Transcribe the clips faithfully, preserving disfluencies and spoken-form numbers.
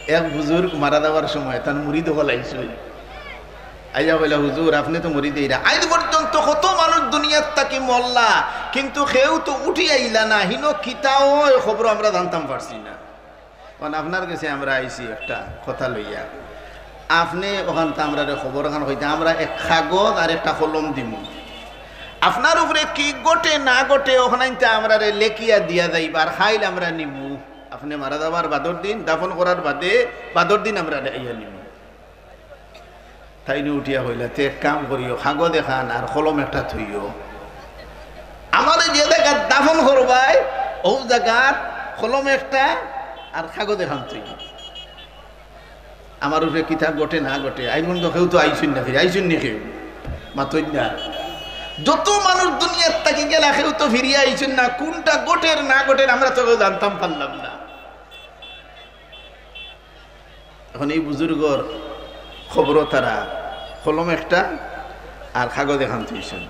এক বুজুর্গ মারা যাওয়ার সময় তান মুরিদ অকল আইছইন। আইয়া কইলা, "হুজুর, আপনে তো মরি যাইরা। আইজ পর্যন্ত কত মানুষ দুনিয়াত থাকি মরলা, কিন্তু কেউ তো উঠি আইলা না। হিনো কিতা অয় খবর আমরা জানতাম পারছি না। অখন আপনার গেছে আমরা আইছি একটা কথা লইয়া। আপনে অখানতা আমরারে খবর খান কইতা, আমরা এক কাগজ আর একটা কলম দিমু। আপনার উপরে কি ঘটে না ঘটে অখানাইনতা আমরারে লেখিয়া দিয়া যাইবা, আর কাইল আমরা নিমু।" আপনে মারা যাওয়ার বাদর দিন, দাফন করার বাদে, বাদর দিন আমরা আইয়া নিমু। তাইন উঠিয়া কইলা, "তে এক কাম করিও, কাগজ এখান আর কলম একটা থইও। আমারে যে জাগাত দাফন করবায়, অউ জাগাত কলম একটা আর কাগজ এখান থইও। আমার উপরে কিতা ঘটে না ঘটে, আইজ পর্যন্ত কেউ তো আইছইন না, ফিরি আইছইন নি কেউ? মাতইন না। যত মানুষ দুনিয়াত থাকি গেলা, কেউ তো ফিরিয়া আইছইন না। কুনটা ঘটের না ঘটের আমরা তো কেউ জানতাম পারলাম না।" অখন এই বুজুর্গর কবরো তারা কলম একটা আর কাগজ এখান থইছইন।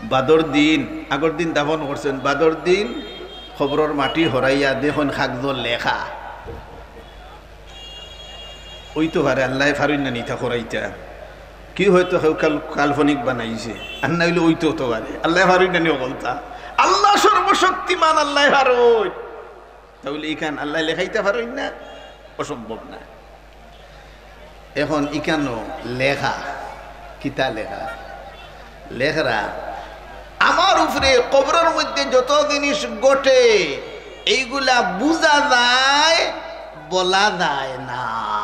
বাদর দিন, আগর দিন দাফন করছইন, বাদর দিন কবরর মাটি হরাইয়া দেখইন কাগজো লেখা। অইতো পারে আল্লায় পারইন না নি ইতা করাইতা। কি হয়তো কেউ কাল-, কাল্পনিক বানাইছে, আর না অইলে অইতো তো পারে। আল্লায় পারইন না নি অকলতা। আল্লা সর্বশক্তিমান, আল্লায় পারইন। তা অইলে ইখান আল্লায় লেখাইতা পারইন না, অসম্ভব না। অখন ইখানো লেখা, কিতা লেখা? লেখরা, আমার উপরে কবরর মধ্যে যত জিনিস ঘটে, এইগুলা বুঝা যায়, বলা যায় না।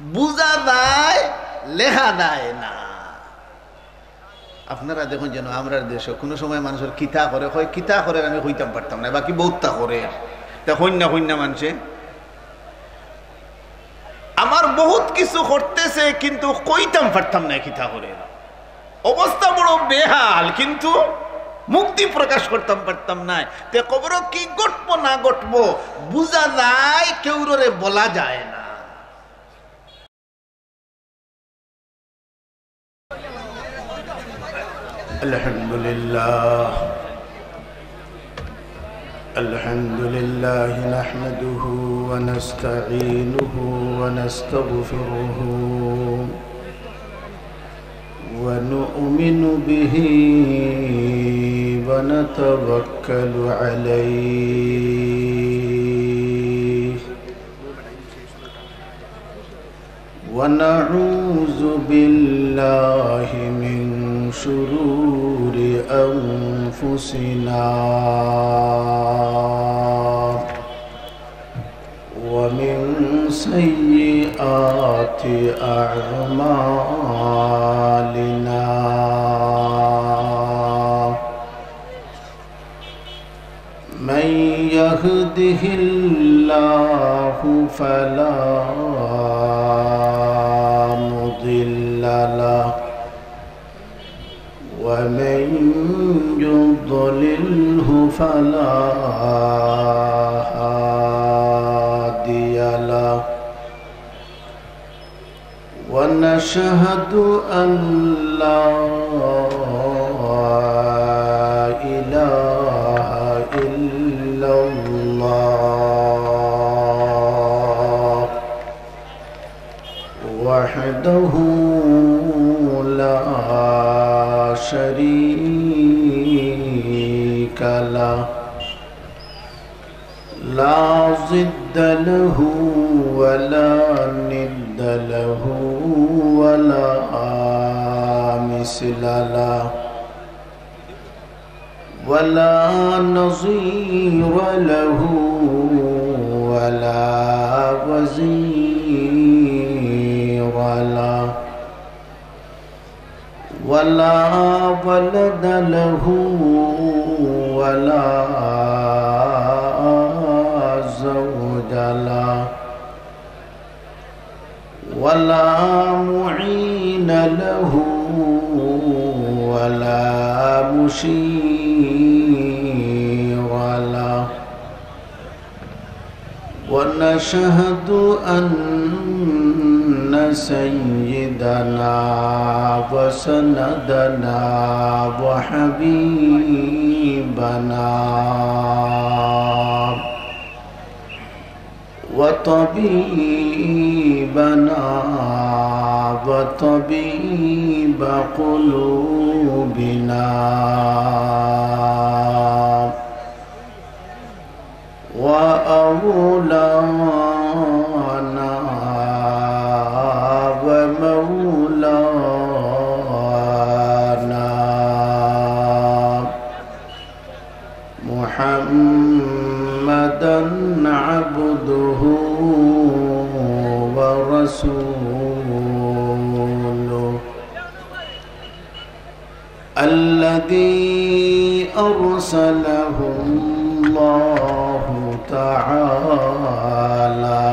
বুঝা যায়, লেখা যায় না। আপনারা দেখইন যেন আমরার দেশো কুনু সময় মানষর কিতা করে, কয় কিতা করে আমি কইতাম পারতাম না, বাকি বউততা করে, তা কইন না, কইন না মানষে। আমার বউত কিছু করতেছে, কিন্তু কইতাম পারতাম না কিতা করে। অবস্থা বড় বেহাল, কিন্তু মুখদি প্রকাশ করতাম পারতাম না। তে কবরো কি ঘটবো না ঘটবো বুঝা যায়, কেউররে বলা যায় না। الحمد لله. الحمد لله نحمده ونستعينه ونستغفره ونؤمن به ونتوكل عليه ونعوذ بالله من شرور أنفسنا ومن سيئات أعمالنا. من يهده الله فلا مضل له ومن يضلله فلا هادي له. ونشهد أن لا إله إلا الله وحده لا شريك له، لا ضد له ولا ند له ولا مثل له ولا نظير له ولا وزير له ولا ولد له ولا زوج له ولا معين له ولا مشير له. ونشهد أن سيدنا وسندنا وحبيبنا وطبيبنا وطبيب قلوبنا ومولانا ومولانا محمدا عبده ورسوله الذي أرسله الله تعالى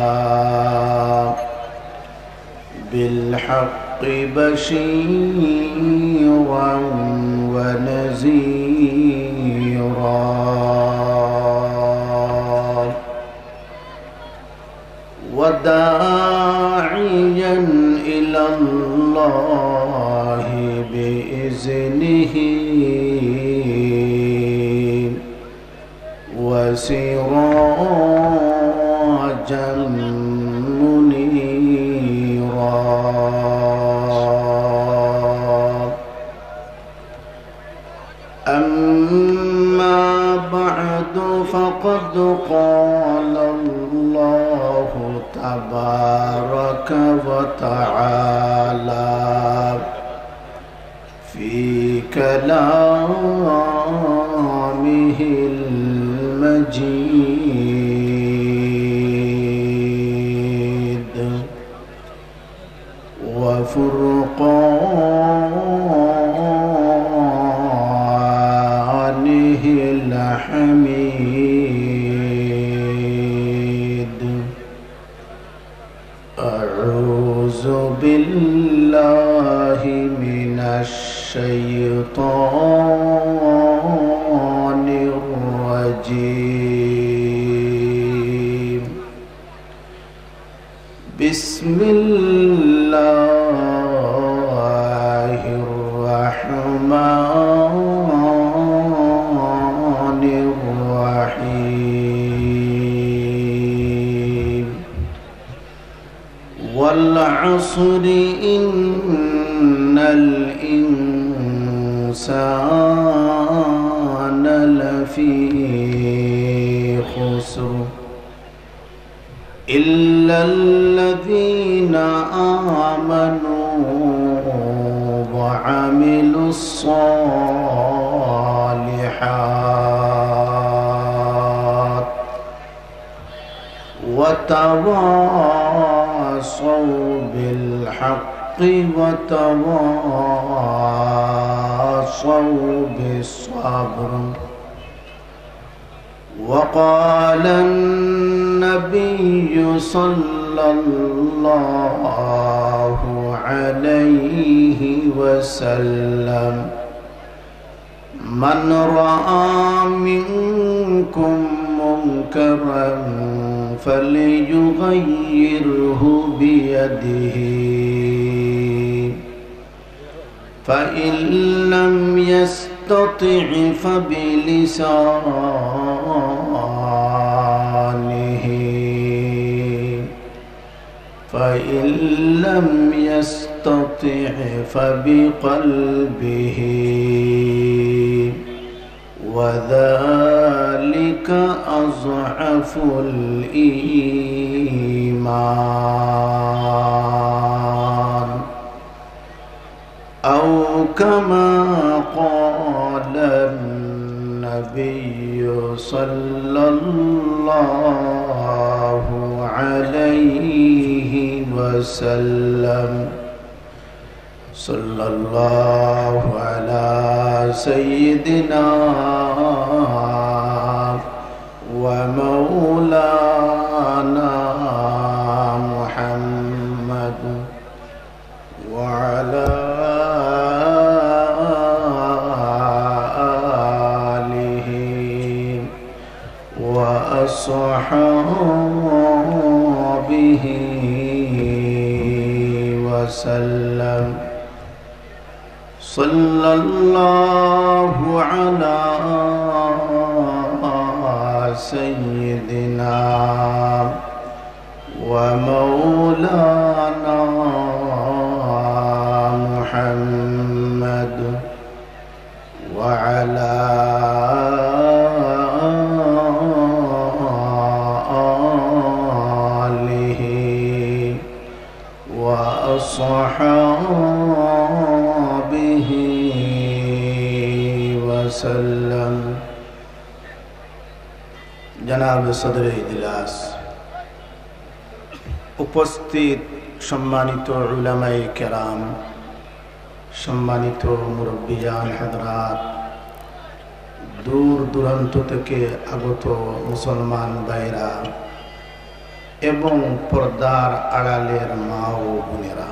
بالحق بشيرا ونذيرا وداعيا إلى الله بإذنه وسراجا منيرا. أما بعد، فقد قال الله تبارك وتعالى في كلامه المجيد وفرقانه الحميد. أعوذ بالله من الشيطان الرجيم. بسم الله الرحمن الرحيم. والعصر إن الإنسان لفي خسر. إلا الذين آمنوا وعملوا الصالحات وتواصوا بالحق وتواصوا بالصبر. وقال النبي صلى الله عليه وسلم: من رأى منكم منكرا فليغيره بيده، فإن لم يستطع فبلسانه، فإن لم يستطع فبقلبه، وذلك أضعف الإيمان. أو كما قال النبي صلى الله عليه وسلم. صلى الله على سيدنا ومولانا محمد وعلى آله وأصحابه وسلم. صلى الله على سيدنا জনাবে সদরে ইজলাস, উপস্থিত সম্মানিত উলামায়ে কেরাম, সম্মানিত মুরব্বিয়ান হযরত, দূর দূরান্ত থেকে আগত মুসলমান ভাইরা এবং পর্দার আড়ালের মা ও বোনেরা,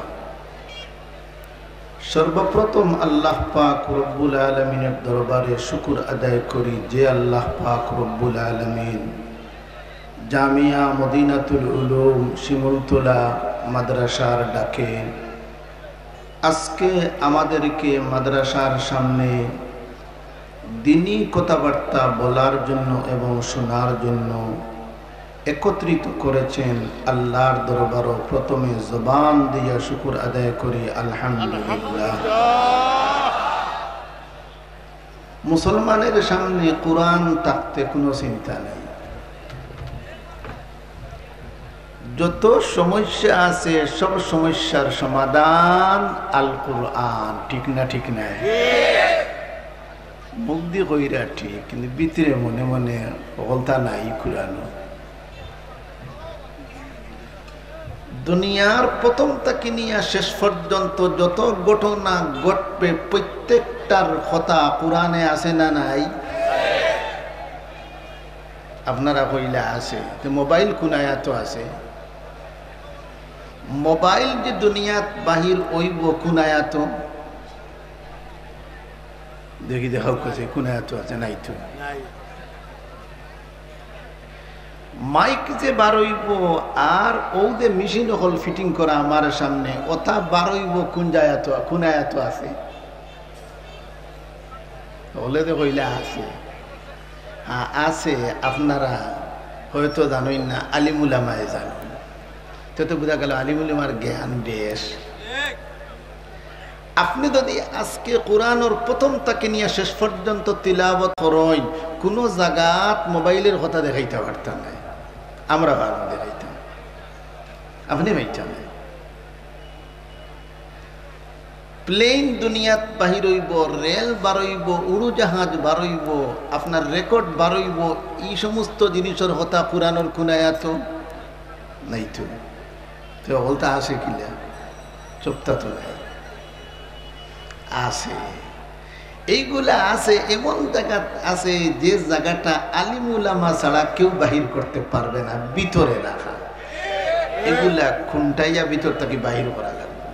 সর্বপ্রথম আল্লাহ পাক রব্বুল আলামিনের দরবারে শুকুর আদায় করি, যে আল্লাহ পাক রব্বুল আলামিন জামিয়া মদিনাতুল উলুম শিমুলতলা মাদ্রাসার ডাকে আজকে আমাদেরকে মাদ্রাসার সামনে দিনী কথাবার্তা বলার জন্য এবং শোনার জন্য একত্রিত করেছেন। আল্লাহর দরবারও প্রথমে জবান দিয়া শুকুর আদায় করি, আলহামদুলিল্লাহ। মুসলমানের সামনে কোরআন থাকতে কোনো চিন্তা নেই। যত সমস্যা আছে, সব সমস্যার সমাধান আল কোরআন, ঠিক না? ঠিক না? মুখ দি কইরা ঠিক, কিন্তু ভিতরে মনে মনে হকলতা নাই কোরআন। দুনিয়ার প্রথম থাকি নিয়া শেষ পর্যন্ত যত ঘটনা ঘটবে, প্রত্যেকটার কথা কোরআনে আছে না নাই? আপনারা কইলা আছে, তো মোবাইল কোন আয়াতো আছে? মোবাইল যে দুনিয়াত বাহির অইবো কোন আয়াতো? দেখি দেখাও কাছে কোন আয়াতো আছে? নাই তো। নাই। মাইক যে বারইবো আর অউ যে মেশিন অকল ফিটিং করা আমার সামনে, ওটা বারইবো কোন আয়াতো, কোন আয়াতো আছে? হকলে তো কইলা আছে। হ্যাঁ, আছে, আপনারা হয়তো জানইন না, আলিম উলামায়ে জানইন। তে তো বুঝা গেল আলিম উলামার জ্ঞান বেশ। আপনি যদি আজকে কোরআনর প্রথম থাকি নিয়া শেষ পর্যন্ত তিলাওয়াত করইন, কোনো জাগাত মোবাইলের কথা দেখাইতা পারতা নায়, আমরা ভালো দেখাইতাম, আপনি পাইতা নায়। প্লেন দুনিয়াত বাহির অইবো, রেল বারইবো, উড়োজাহাজ বারইবো, আপনার রেকর্ড বারইবো, ই সমস্ত জিনিসর কথা কোরআনর কোন আয়াতো নাই তো। তো হকলতা আছে কিলা? চুপটা তো নাই। আছে। এইগুলা আছে, এমন জাগাত আছে যে জাগাটা আলিম উলামা ছাড়া কেউ বাহির করতে পারবে না, ভিতরে রাখা। এগুলা খুন্টাইয়া ভিতর থাকি বাহির করা লাগবে।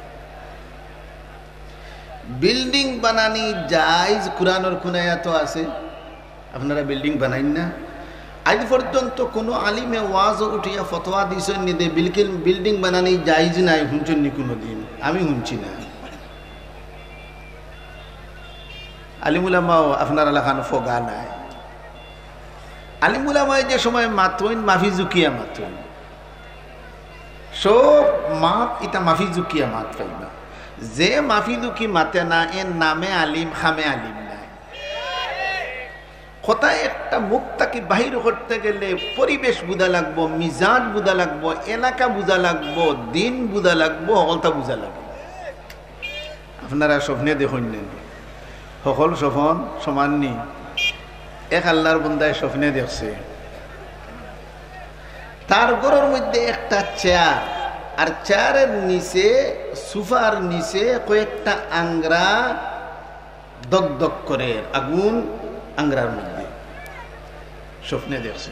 বিল্ডিং বানানি জায়েজ, কোরআনর কোন আয়াতো আছে? আপনারা বিল্ডিং বানাইন না? আজ পর্যন্ত কোনো আলিমে ওয়াজো উঠিয়া ফতোয়া দিছইন নি যে বিলকিল-, বিল্ডিং বানানি জায়েজ নায়, হুনছইন নি কোনো দিন? আমি হুনছি না। আলিম উলামাও আপনারা লাখান ফগা নায়। আলিম উলামায় যে সময় মাতইন, মাফি জুকিয়া মাতইন। সব মাত ইতা মাফি জুকিয়া মাত পাইবা। যে মাফি জুকি মাতে না, এর নামে আলিম, খামে আলিম নায়। কথা একটা মুখ থাকি বাহির করতে গেলে পরিবেশ বুঝা লাগবো, মিজাজ বুঝা লাগবো, এলাকা বুঝা লাগবো, দিন বুঝা লাগবো, হকলতা বুঝা লাগবো। আপনারা স্বপ্নে দেখইন নি? হকল স্বপন সমান নি। এক আল্লাহর বন্দায় স্বপ্নে দেখছে, তার ঘরর মধ্যে একটা চেয়ার, আর চেয়ারের নিচে, সোফার নিচে কয়েকটা আংরা দগদগ করের, আগুন আংরার মধ্যে। স্বপ্নে দেখছে।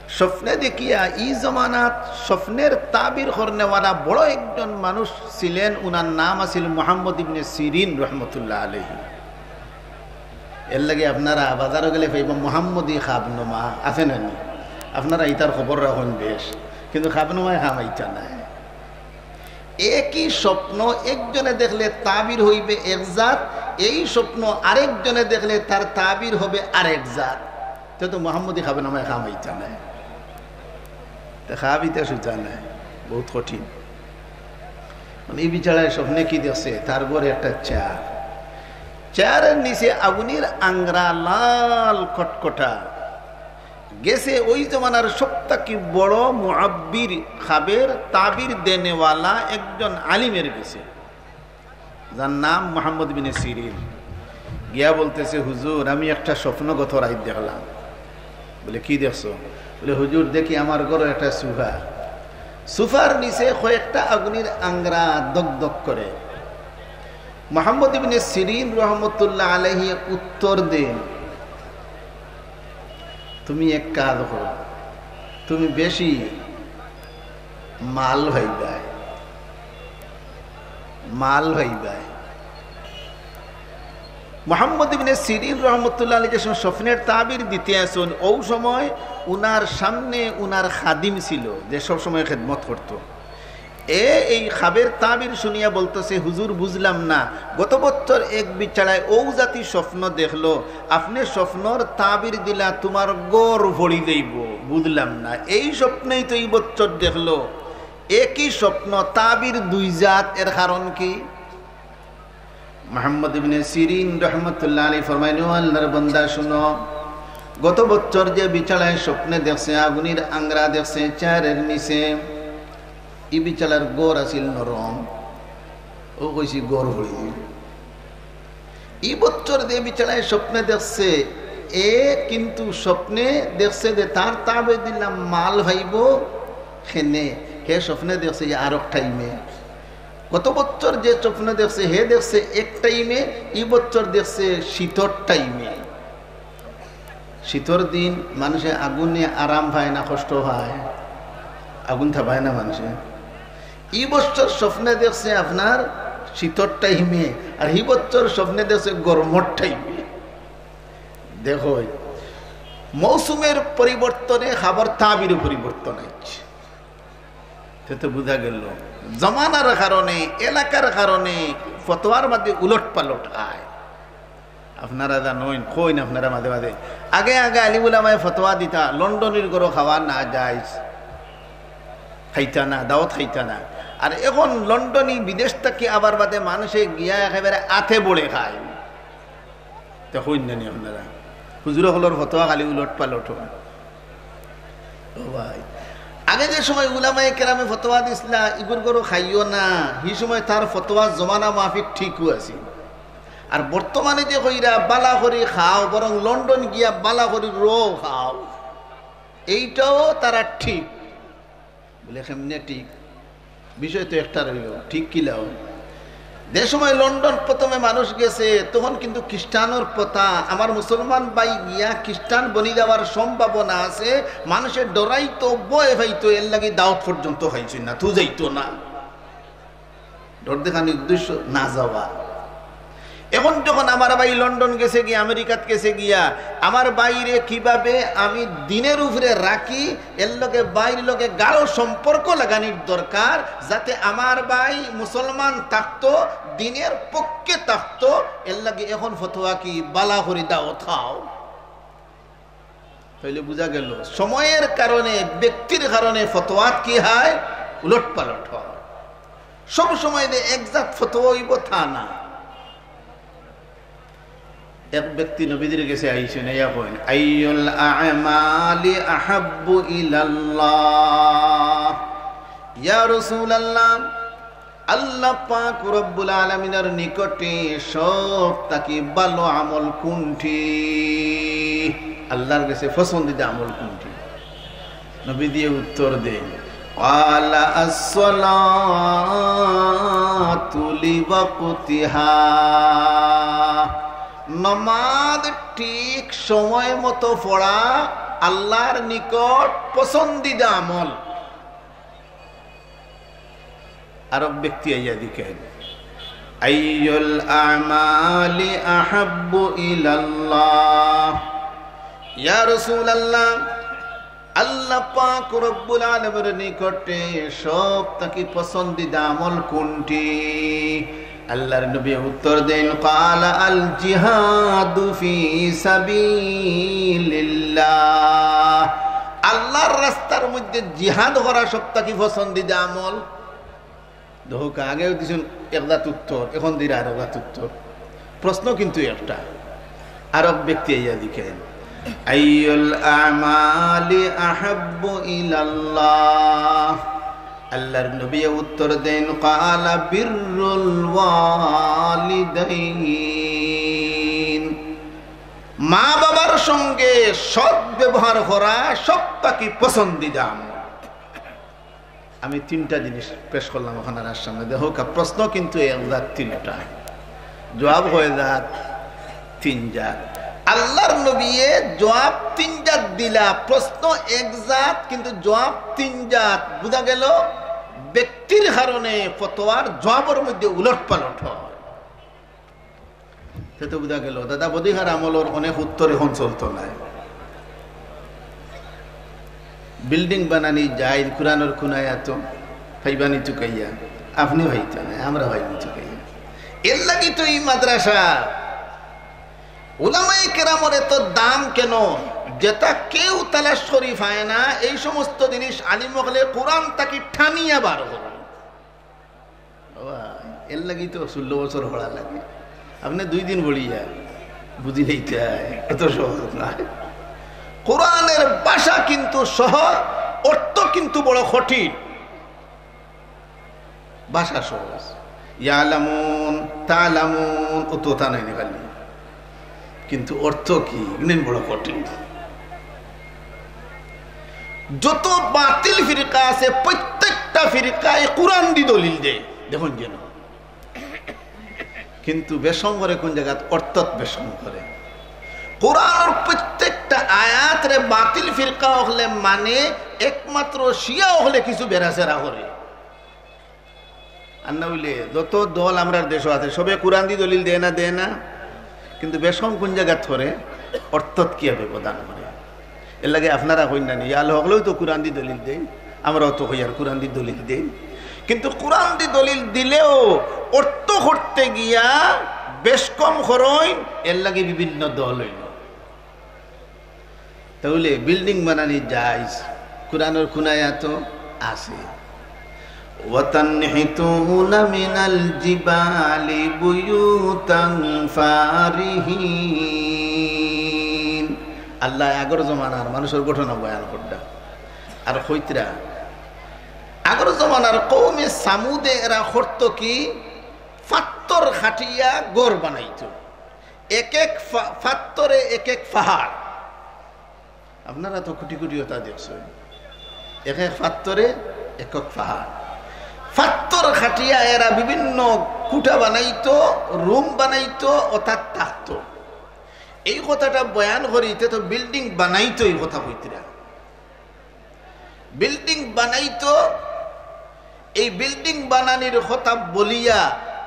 স্বপ্নে দেখিয়া ই জমানাত স্বপ্নের তাবির করনেওয়ালা বড় একজন মানুষ ছিলেন, উনার নাম আছিল মুহাম্মদ ইবনে সিরিন রহমতুল্লাহ আলাইহি। এর লাগি আপনারা বাজারো গেলে পাইবা মুহাম্মদি খাবনুমা, আছে না নি? আপনারা ইতার খবর রাখইন বেশ, কিন্তু খাবনুমায় খামাইতা নায়। একই স্বপ্ন একজনে দেখলে তাবির হইবে এক জাত, এই স্বপ্ন আরেকজনে দেখলে তার তাবির হবে আরেক জাত। তে তো মুহাম্মদি খাবনুমায় খামাইতা নায়, তে খাবিতা সুতা নায়, বহুত কঠিন। মানে, এই বিচারায় স্বপ্নে কি দেখছে? তার ঘরে একটা চেয়ার, চেয়ারের নিচে আগুনের আংরা লাল কটকটা। গেছে ওই জমানার সব থাকি বড় মুআব্বির, খাবের, তাবির দেনেওয়ালা একজন আলিমের গেছে, যার নাম মুহাম্মদ বিন সিরিন। গিয়া বলতেছে, "হুজুর, আমি একটা স্বপ্নগত রাইত দেখলাম, বলে, "কি দেখছো?" বলে, "হুজুর, দেখি আমার ঘরো একটা সুফা, সুফার নিচে কয়েকটা আগুনের আংরা দগদগ করে।" মোহাম্মদ ইবনে সিরিন রহমতুল্লাহ আলাইহি উত্তর দেন, "তুমি এক কাজ করো, তুমি বেশি মাল পাইবায়, মাল পাইবায়।" মোহাম্মদ ইবনে সিরিন রহমতুল্লাহ আলাইহি যে সময় স্বপ্নের তাবির দিতে আছইন, অউ সময় উনার সামনে উনার খাদিম ছিল, যে সব সময় খেদমত করত। এ এই খাবের তাবির শুনিয়া বলতেছে, "হুজুর, বুঝলাম না, গত বছর এক বিছানায় অউ জাতি স্বপ্ন দেখলো, আপনে স্বপ্নর তাবির দিলা তুমার ঘর পড়ি যাইবো, বুঝলাম না, এই স্বপ্নেই তো ই বছর দেখলো, একই স্বপ্ন, তাবির দুই জাত, এর কারণ কি?" মোহাম্মদ ইবনে সিরিন রহমতুল্লাহ আলাইহি ফরমাইন, "ও আল্লাহর বান্দা, শুনো, গত বছর যে বিছানায় স্বপ্নে দেখছে, আগুনের আংরা দেখছে চেয়ারের নিচে, ই বিছানার ঘর আছিল নরম, অউ কইছি ঘর পড়ি যাইবো। ই বছর যে বিছানায় স্বপ্নে দেখছে, এ কিন্তু স্বপ্নে দেখছে যে তার তাবির দিলা মাল পাইবো, খেনে হে স্বপ্নে দেখছে যে আরক টাইমে।" গত বছর যে স্বপ্ন দেখছে, হে দেখছে এক টাইমে, ই বছর দেখছে শীতর টাইমে। শীতর দিন মানুষে আগুনে আরাম পায় না, কষ্ট পায়? আগুন থাপায় না মানুষে? ই বছর স্বপ্নে দেখছে আপনার শীতর টাইমে, আর হি বছর স্বপ্নে দেখছে গরমর টাইমে। দেখো, মৌসুমের পরিবর্তনে খাবার তাবিরও পরিবর্তন হচ্ছে। তে তো বুঝা গেল, জমানার কারণে, এলাকার কারণে ফতোয়ার মাঝে উলট পালট আয়। আপনারা জানইন, কইন আপনারা মাঝে মাঝে, আগে আগে আলিম উলামায়ে ফতোয়া দিতা, লন্ডনির ঘরো খাওয়া না জায়েজ, খাইতা না, দাওয়াত খাইতা না। আর এখন লন্ডনি বিদেশ থাকি আবার বাদে মানুষে গিয়া একেবারে আতে বড়ে খায়। তে কইন না নি আপনারা, হুজুর অকলর ফতোয়া খালি উলট পালট অয়। ও ভাই, আগে যে সময় উলামায়ে কেরামে ফতোয়া দিছলা, "ইগুর ঘরো খাইও না", হি সময় তার ফতোয়া জমানা মাফিক ঠিকউ আছিল। আর বর্তমানে যে কইরা, "বালা করি খাও, বরং লন্ডন গিয়া বালা করি রও খাও", এইটাও তারা ঠিক। বলে, "কেমনে ঠিক? বিষয় তো একটা রইল, ঠিক কিলাও?" যে সময় লন্ডন প্রথমে মানুষ গেছে, তখন কিন্তু খ্রিস্টানর প্রথা, আমার মুসলমান ভাই গিয়া খ্রিস্টান বনি যাওয়ার সম্ভাবনা আছে, মানুষে ডরাইতো, ভয় পাইতো, এর লাগি দাওয়াত পর্যন্ত খাইছইন না, থু যাইতো না। ডর দেখানি উদ্দেশ্য না যাওয়া। এখন যখন আমার ভাই লন্ডন গেছে গিয়া, আমেরিকাত গেছে গিয়া, আমার ভাইরে কিভাবে আমি দিনের উপরে রাখি, এর লগে ভাইর লগে গাঢ় সম্পর্ক লাগানির দরকার, যাতে আমার ভাই মুসলমান থাকতো, দিনের পক্ষে থাকতো। এর লাগি এখন ফতোয়া কি? বালা করি দাওয়াত খাও। তাইলে বুঝা গেল, সময়ের কারণে, ব্যক্তির কারণে ফতোয়াত কি হয়? উলট পালট হয়। সব সময় যে এক জাত ফতোয়া অইবো, তা না। এক ব্যক্তি নবীজির গেছে আইছইন, আইয়া কইন, "আইয়ুল আমালি আহাব্বু ইলাল্লাহ?" ইয়া রাসূলুল্লাহ, আল্লাহ পাক রব্বুল আলামিনের নিকটে সব থাকি ভালো আমল কোনটি? আল্লাহর গেছে পছন্দিদা আমল কোনটি? নবীজিয়ে উত্তর দেইন, "ক্বালা আসসালাতু লিওয়াক্তিহা।" নমাজ ঠিক সময় মতো পড়া আল্লাহর নিকট পছন্দিদা আমল। আরক ব্যক্তি আইয়া জিকাইন, "আইয়ুল আমালি আহাব্বু ইলাল্লাহ?" ইয়া রাসূলুল্লাহ, আল্লাহ পাক রব্বুল আলামিনের নিকটে সব থাকি পছন্দিদা আমল কোনটি? আল্লাহর নবী উত্তর দেইন, "ক্বালা আল জিহাদু ফি সাবিলিল্লাহ।" আল্লাহর রাস্তার মধ্যে জিহাদ করা সব থাকি পছন্দিদা আমল। দেখউক্কা, আগেও দিছইন এক জাত উত্তর, এখন দিরা আরক জাত উত্তর। প্রশ্ন কিন্তু একটা। আরক ব্যক্তি আইয়া জিকাইন, "আইয়ুল আমালি আহাব্বু ইলাল্লাহ?" আল্লাহর নবী উত্তর দেইন, "ক্বালা বিররুল ওয়ালিদাইন।" মা বাবার সঙ্গে সৎ ব্যবহার করা সব থাকি পছন্দিদা আমল। আমি তিনটা জিনিস পেশ করলাম আপনারার সামনে। দেখউক্কা, প্রশ্ন কিন্তু এক জাত তিনটা, জবাব অয় জাত তিন জাত। আল্লাহর নবীয়ে জবাব তিন জাত দিলা, প্রশ্ন এক জাত কিন্তু জবাব তিন জাত। বুঝা গেল, ব্যক্তির কারণে ফতোয়ার জবাবর মধ্যে উলট পালট হয়। তে তো বুঝা গেল, দাদা বদিহার আমলর অনেক উত্তর এখন চলতো নায়। বিল্ডিং বানানি যায়, কোরআনর কুন আয়াত পাইবা নি তুকাইয়া? আপনে পাইতা নায়, আমরা পাইমু তুকাইয়া। এর লাগি তো এই মাদ্রাসা। উলামায়ে কেরামর এত দাম কেন? যেটা কেউ তালাশ করি পায় না, এই সমস্ত জিনিস আলিম অকলে কোরআন থাকি টানিয়া বার করে। বাবা, এর লাগি তো ষোলো বছর পড়া লাগে। আপনে দুই দিন পড়িয়া বুঝি নিতে হয়, অত সহজ নায়। কোরআনের ভাষা কিন্তু সহজ, অর্থ কিন্তু বড় কঠিন। ভাষা সহজ, ইয়ালামুন, তালামুন, অত তা নাই নি খালি। কিন্তু অর্থ কি? ইগুইন বড় কঠিন। যত বাতিল ফিরকা আছে, প্রত্যেকটা ফিরকায় কোরআন দি দলিল দেয়, দেখইন যেন। কিন্তু বেশকম করে কোন জাগাত? অর্থত বেশকম করে। কোরআনর প্রত্যেকটা আয়াতরে বাতিল ফিরকা অকলে মানে, একমাত্র শিয়া অকলে কিছু বেড়াছেড়া করে। আর না অইলে যত দল আমরার দেশো আছে, সবে কোরআন দি দলিল দেয় না, দেয় না? কিন্তু বেশকম কোন জাগাত করে? অর্থত কিয়া ব্যবধান করে। এর লাগি আপনারা কইন না নি, ইয়ালা অকলেউ তো কোরআন দি দলিল দেয়, আমরাও তো কইয়ার কোরআন দি দলিল দেয়। কিন্তু কোরআন দি দলিল দিলেও অর্থ করতে গিয়া বেশকম করইন, এর লাগি বিভিন্ন দল অইল। তাইলে বিল্ডিং বানানি জায়েজ, কোরআনর কুন আয়াতো আছে? وتنحتون من الجبال بيوتا فارهين। আল্লায় আগর জমানার মানুষর ঘটনা বয়ান কররা। আর কইতরা, আগর জমানার কওমে সামুদে এরা করতো কি, ফাত্তর কাটিয়া ঘর বানাইতো। এক এক ফা-, ফাত্তরে এক এক পাহাড়। আপনারা তো কুটি কুটি অতা দেখছইন, এক এক ফাত্তরে এক এক পাহাড়। ফাত্তর কাটিয়া এরা বিভিন্ন কুঠা বানাইতো, রুম বানাইতো, অতাত থাকতো। এই কথাটা বয়ান করিতে তো বিল্ডিং বানাইতো, এই কথা কইতরা। বিল্ডিং বানাইতো, এই বিল্ডিং বানানির কথা বলিয়া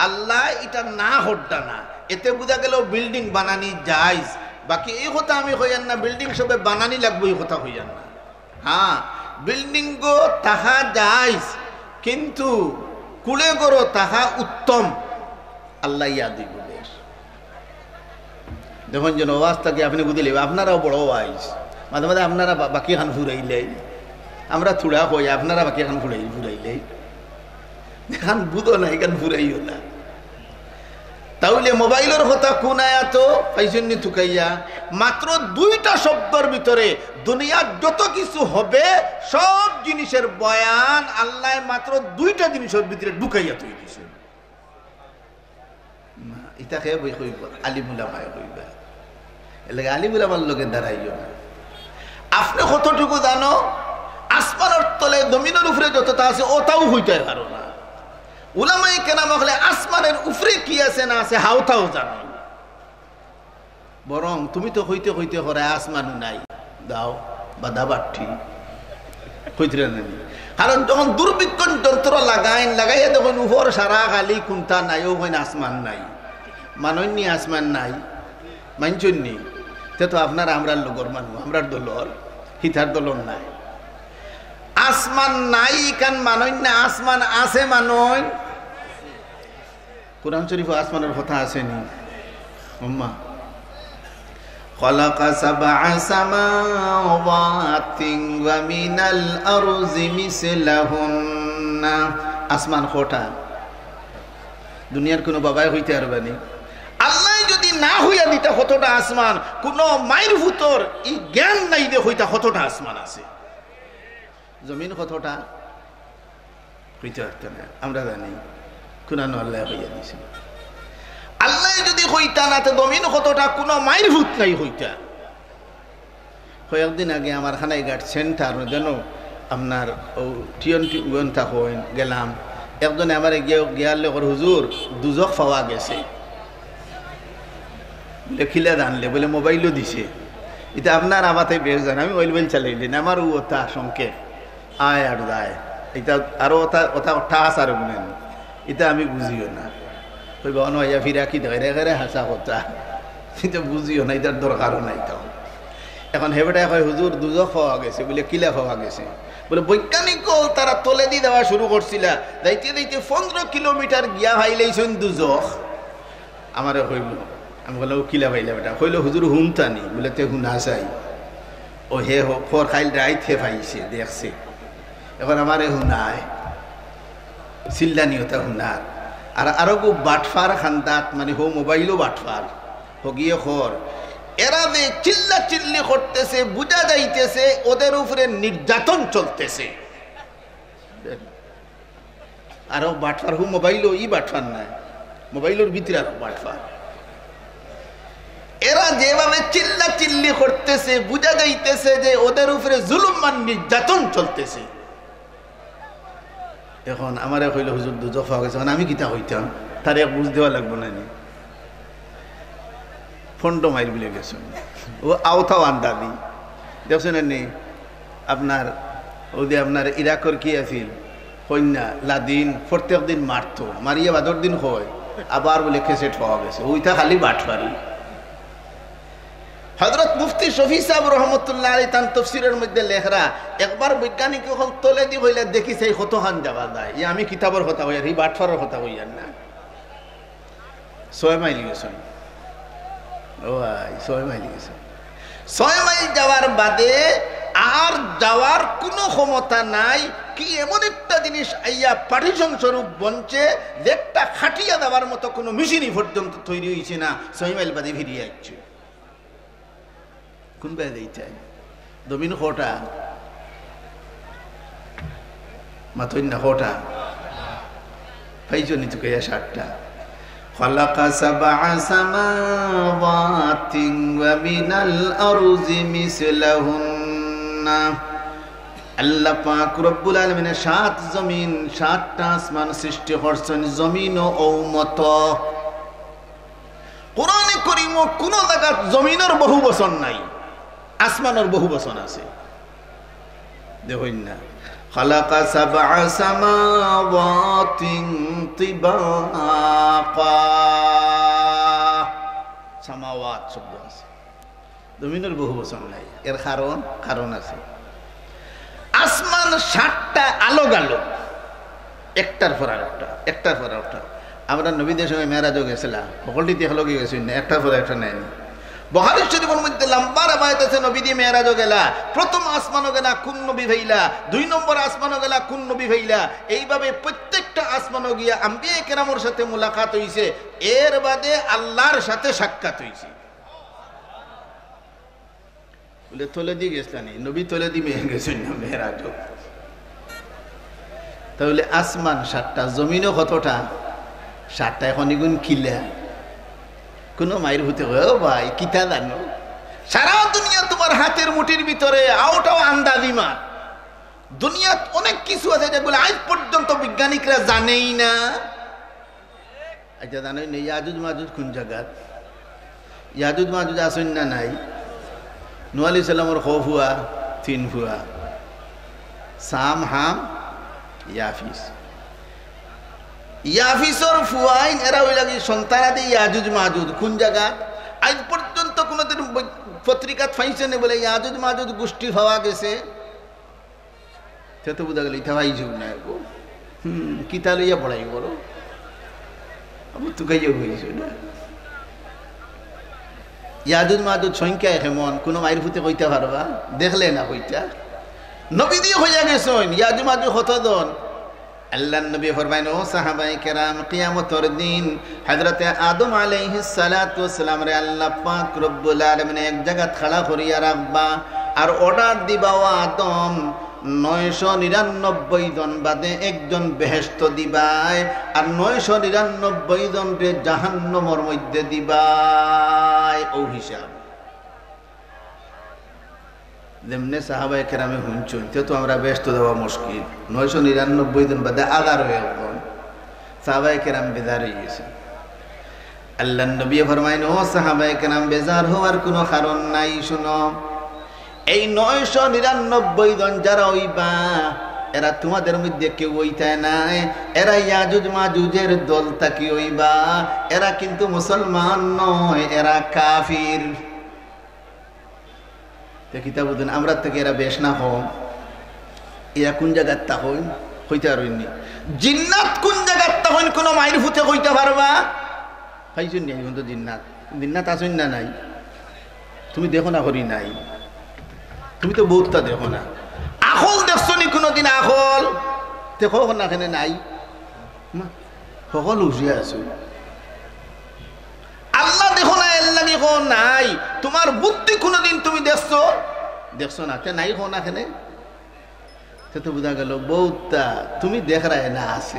আল্লায় ইটা না কররা না। এতে বুঝা গেল বিল্ডিং বানানি জায়েজ। বাকি এই কথা আমি কইয়ার না, বিল্ডিং সবে বানানি লাগবো, এই কথা কইয়ার না। হ্যাঁ, বিল্ডিংও থাকা জায়েজ, কিন্তু কুড়ে ঘরো থাকা উত্তম। আল্লায় ইয়া দিবো বেশ। দেখইন যেন ওয়াজ থাকি আপনে বুঝিলে, আপনারাও বড় ওয়াইজ। মাঝে মাঝে আপনারা বা-, বাকি খান ফুরাইলাই, আমরা থুড়া কই, আপনারা বাকি খান ফুরাই-, ফুরাইলাই। এখান বুঝো না, এখান ফুরাইও না। তাইলে মোবাইলর কথা কুন আয়াতো পাইছইন নি তুকাইয়া? মাত্র দুইটা শব্দর ভিতরে দুনিয়ার যত কিছু হবে, সব জিনিসের বয়ান আল্লায় মাত্র দুইটা জিনিসর ভিতরে ঢুকাইয়া থই দিছে। না, ইতা কে বই কইবো? আলিম উলামায় কইবা। এর লাগি আলিম উলামার লগে দাঁড়াইও না। আপনে কতটুকু জানো, আসমানর তলে জমিনর উপরে যতটা আছে, অতাও কইতায় পারো না। উলামায়ে কেরাম অকলে আসমানর উপরে কি আছে না আছে, হাওতাও জানো। বরং তুমি তো কইতে কইতে করায় আসমানও নাই, দাও, বাদা বাট্টি, কইতরা না নি? কারণ যখন দূরবীক্ষণ যন্ত্র লাগাইন, লাগাইয়া দেখইন উপর সারা খালি, কুন্তা নাই, অউ কইন আসমান নাই। মানইন নি আসমান নাই, মানছইন নি? তে তো আপনারা আমরার লগর মানুষ, আমরার দলর, হিতার দলর নায়। আসমান নাই ইখান মানইন না, আসমান আছে মানইন। কোরআন শরীফো আসমানর কথা আছে নি? আম্মা, خلق سبع سماوات ومن الأرض مثلهن। আসমান কয়টা? দুনিয়ার কুনু বাবায় কইতা পারবা নি? আল্লায় যুদি না কইয়া দিতা কতটা আসমান, কুনু মাইর ফুতর ই জ্ঞান নাই দে কইতা কতটা আসমান আছে। জমিন কতটা? কইতা পারতা না। আমরা জানি, কুরআনো আল্লায় কইয়া দিছে। আল্লায় যুদি কইতা না, তে জমিন কতটা কুনু মাইর ফুত নাই কইতা। কয়েকদিন আগে আমার খানাইঘাট সেন্টার যেন আপনার ও টিয়ন টি-, উয়ন তা কইন গেলাম, একজনে আমারে গিয়া, গিয়ার লেখর, "হুজুর, দুজখ পাওয়া গেছে।" বলে, "কিলা জানলে?" বলে, "মোবাইলও দিছে।" ইতা আপনার আবাতে বেশ জান, আমি মোবাইল মোবাইল চালাইলি না, আমার ও ওটা সংক্ষেপ। আয় আর যায়। ইতা আরো ওটা, ওটা, ওটা আসার গুণে। ইতা আমি বুঝিও না। কইবা, "অনো আইয়া ফিরা কি দেখে রে, রে, হাসা কথা।" ইতা বুঝিও না, ইতার দরকারও নাই তো। এখন হে বেটায় কয়, "হুজুর, দুজখ পাওয়া গেছে।" বলে, "কিলা পাওয়া গেছে?" বলে, "বৈজ্ঞানিক অকল তারা তলেদি যাওয়া শুরু করছিলা, যাইতে যাইতে পনেরো কিলোমিটার গিয়া পাইলাইছইন দুজখ।" আমারে কইল, আমি কইলাম, "ও কিলা পাইলা বেটা?" কইল, "হুজুর, হুনতানি।" বলে, "তে হুনা চাই।" ও হে হ-, খর খাইল রাইত হে পাইছে, দেখছে। এখন আমারে হুনায়, চিল্লানি ওটা হুনার। আর আরো গো বাটফার খান্দাত, মানে হো মোবাইলও বাটফার, হগিয়ে খর। এরা যে চিল্লা চিল্লি করতেছে, বুঝা যাইতেছে ওদের উপরে নির্যাতন চলতেছে। আরো বাটফার, হু মোবাইলও ই বাটফার নায়, মোবাইলর ভিতরে আরো বাটফার। এরা যেভাবে চিল্লা চিল্লি করতেছে, বুঝা যাইতেছে যে ওদের উপরে জুলুম আর নির্যাতন চলতেছে। এখন আমারে কইল, "হুজুর, দুজখ পাওয়া গেছে।" এখন আমি কিতা কইতাম, তারে এক বুঝ দেওয়া লাগবো না নি? পনেরো মাইল বুলে গেছে, ও আওতাও আন্দাজি। দেখছেন নি, আপনার ওই যে আপনার ইরাকর কি আছিল, কইন্যা লাদিন, প্রত্যেক দিন মারতো, মারিয়া বাদর দিন কয়, আবার বলে ক্যাসেট পাওয়া গেছে, ওইটা খালি বাটফারি। হযরত মুফতি শফি সাহেব রহমতুল্লাহ আলাইহি তান তফসিরের মধ্যে লেখরা, একবার বৈজ্ঞানিক অকল তলেদি কইলা, "দেখি সেই কতখান যাওয়া যায়।" ই আমি কিতাবর কথা কইয়ার, ই বাটফারর কথা কইয়ার না। ছয় মাইল গেছইন। ও ভাই, ছয় মাইল গেছইন। ছয় মাইল যাওয়ার বাদে আর যাওয়ার কুনু ক্ষমতা নাই। কি এমন একটা জিনিস আইয়া পার্টিশন স্বরূপ বনছে, যেটা খাটিয়া যাওয়ার মতো কুনু মেশিনই পর্যন্ত তৈরি হইছে না, ছয় মাইল বাদে ফিরিয়া আইছে। কোন বায় যাইতাই? জমিন কটা? মাতইন না কটা? পাইছো নি তুকাইয়া সাতটা। خلق سبع سماوات ومن الأرض مثلهن। আল্লাহ পাক রব্বুল আলামিনে সাত জমিন, সাতটা আসমান সৃষ্টি করছইন, জমিনও অউ মতো। কোরআনে করিমো কুনু জাগাত জমিনর বহু বচন নাই, আসমানর বহু বচন আছে। দেখইন না, خلق سبع سماوات طباقا। সামাওয়াত শব্দ আছে, জমিনর বহু বচন নাই। এর কারণ, কারণ আছে। আসমান সাতটা আলগ আলগ, একটার পর আরেকটা, একটার পর আরেকটা। আমরা নবীজির সঙ্গে মেরাজও গেছিলাম, সকলটি একলগে গেছি না, একটার পর একটা নেয়নি। বুখারী শরীফের মধ্যে লম্বা রেওয়ায়েত আছে, নবীজি মেরাজও গেলা, প্রথম আসমানও গেলা, কোন নবী পাইলা, দুই নম্বর আসমানও গেলা, কোন নবী পাইলা। এইভাবে প্রত্যেকটা আসমানও গিয়া আম্বিয়া কেরামর সাথে মুলাকাত হইছে, এর বাদে আল্লাহর সাথে সাক্ষাৎ হইছে। বলে, "তলেদি গেছলা নি? নবী তলেদি মে-, গেছইন না মেরাজও।" তাহলে আসমান সাতটা, জমিনও কতটা? সাতটা। এখন ইগুন কিলা? কুনু মাইর ফুতে কয়, "ও ভাই, কিতা জানো? সারা দুনিয়া তোমার হাতের মুঠির ভিতরে, আওটাও আন্দাজি মার। দুনিয়াত অনেক কিছু আছে যেগুলো আজ পর্যন্ত বিজ্ঞানিকরা জানেই না।" আচ্ছা, জানোই নি ইয়াজুজ মাজুজ কোন জাগাত? ইয়াজুজ মাজুজ আছইন না নাই? নূহ আলাইহিস সালামর কয় ফুয়া? তিন ফুয়া। সাম, হাম, ইয়াফিস। ইয়াফিসর ফুয়াইন এরা অইলা কি সন্তানাদি ইয়াজুজ মাজুজ। কোন জাগাত? আজ পর্যন্ত কোনোদিন বই-, পত্রিকাত পাইছো নি বলে ইয়াজুজ মাজুজ গোষ্ঠী পাওয়া গেছে? তে তো বুঝা গেল, ইতা ভাই যুগ না গো। হুম, কিতা লইয়া পড়াই করো? আমি তো গাইয়া হইছে না। ইয়াজুজ মাজুজ সংখ্যায় কেমন? কোনো মাইর ফুতে কইতা পারবা? দেখলে না কইতা? নবী দিয়ে হইয়া গেছইন, ইয়াজুজ মাজুজ কতজন? আল্লাহর নবী ফরমাইন, "ও সাহাবায়ে কেরাম, কিয়ামতর দিন হযরতে আদম আলাইহিস সালাতু ওয়াস সালামরে আল্লাহ পাক রব্বুল আলামিন এক জাগাত খাড়া করিয়া রাখবা, আর অর্ডার দিবা, ও আদম, নয়শো নিরানব্বই জন বাদে একজন বেহেশতো দিবায়, আর নয়শো নিরানব্বই জনরে জাহান্নামর মধ্যে দিবায়। ও হিসাব। যেমনে সাহাবায়ে কেরামে হুনছইন, তে তো আমরা বেহেশতো যাওয়া মুশকিল। নয়শো নিরানব্বই জন বাদে আজারো একজন। সাহাবায়ে কেরাম বেজার অইগেছে। আল্লাহর নবী ফরমাইন, "ও সাহাবায়ে কেরাম, বেজার হওয়ার কুনু কারণ নাই। শুনো, এই নয়শো নিরানব্বই জন যারা অইবা, এরা তোমাদের মধ্যে কেউ অইতায় নায়। এরা ইয়াজুজ মাজুজের দল থাকি অইবা। এরা কিন্তু মুসলমান নয়, এরা কাফির।" তে কিতা বুঝইন, আমরার থাকি এরা বেশ না কম? এরা কুন জাগাত থাকইন? কইতা পারইন নি? জিন্নাত কুন জাগাত থাকইন, কুনু মাইর ফুতে কইতা পারবা? পাইছইন নি অখন তো জিন্নাত? জিন্নাত আছইন না নাই? তুমি দেখো না করি নাই? তুমি তো বউততা দেখো না। আখল দেখছো নি কুনুদিন আখল? দেখো না কেনে নাই? না, হকল হুশিয়া আছো। আল্লাহ দেখো না, এর লাগি কও নাই। তোমার বুদ্ধি কুনুদিন তুমি দেখছো? দেখছো না, তে নাই কও না কেনে? তে তো বুঝা গেল, বউততা তুমি দেখরায় না আছে।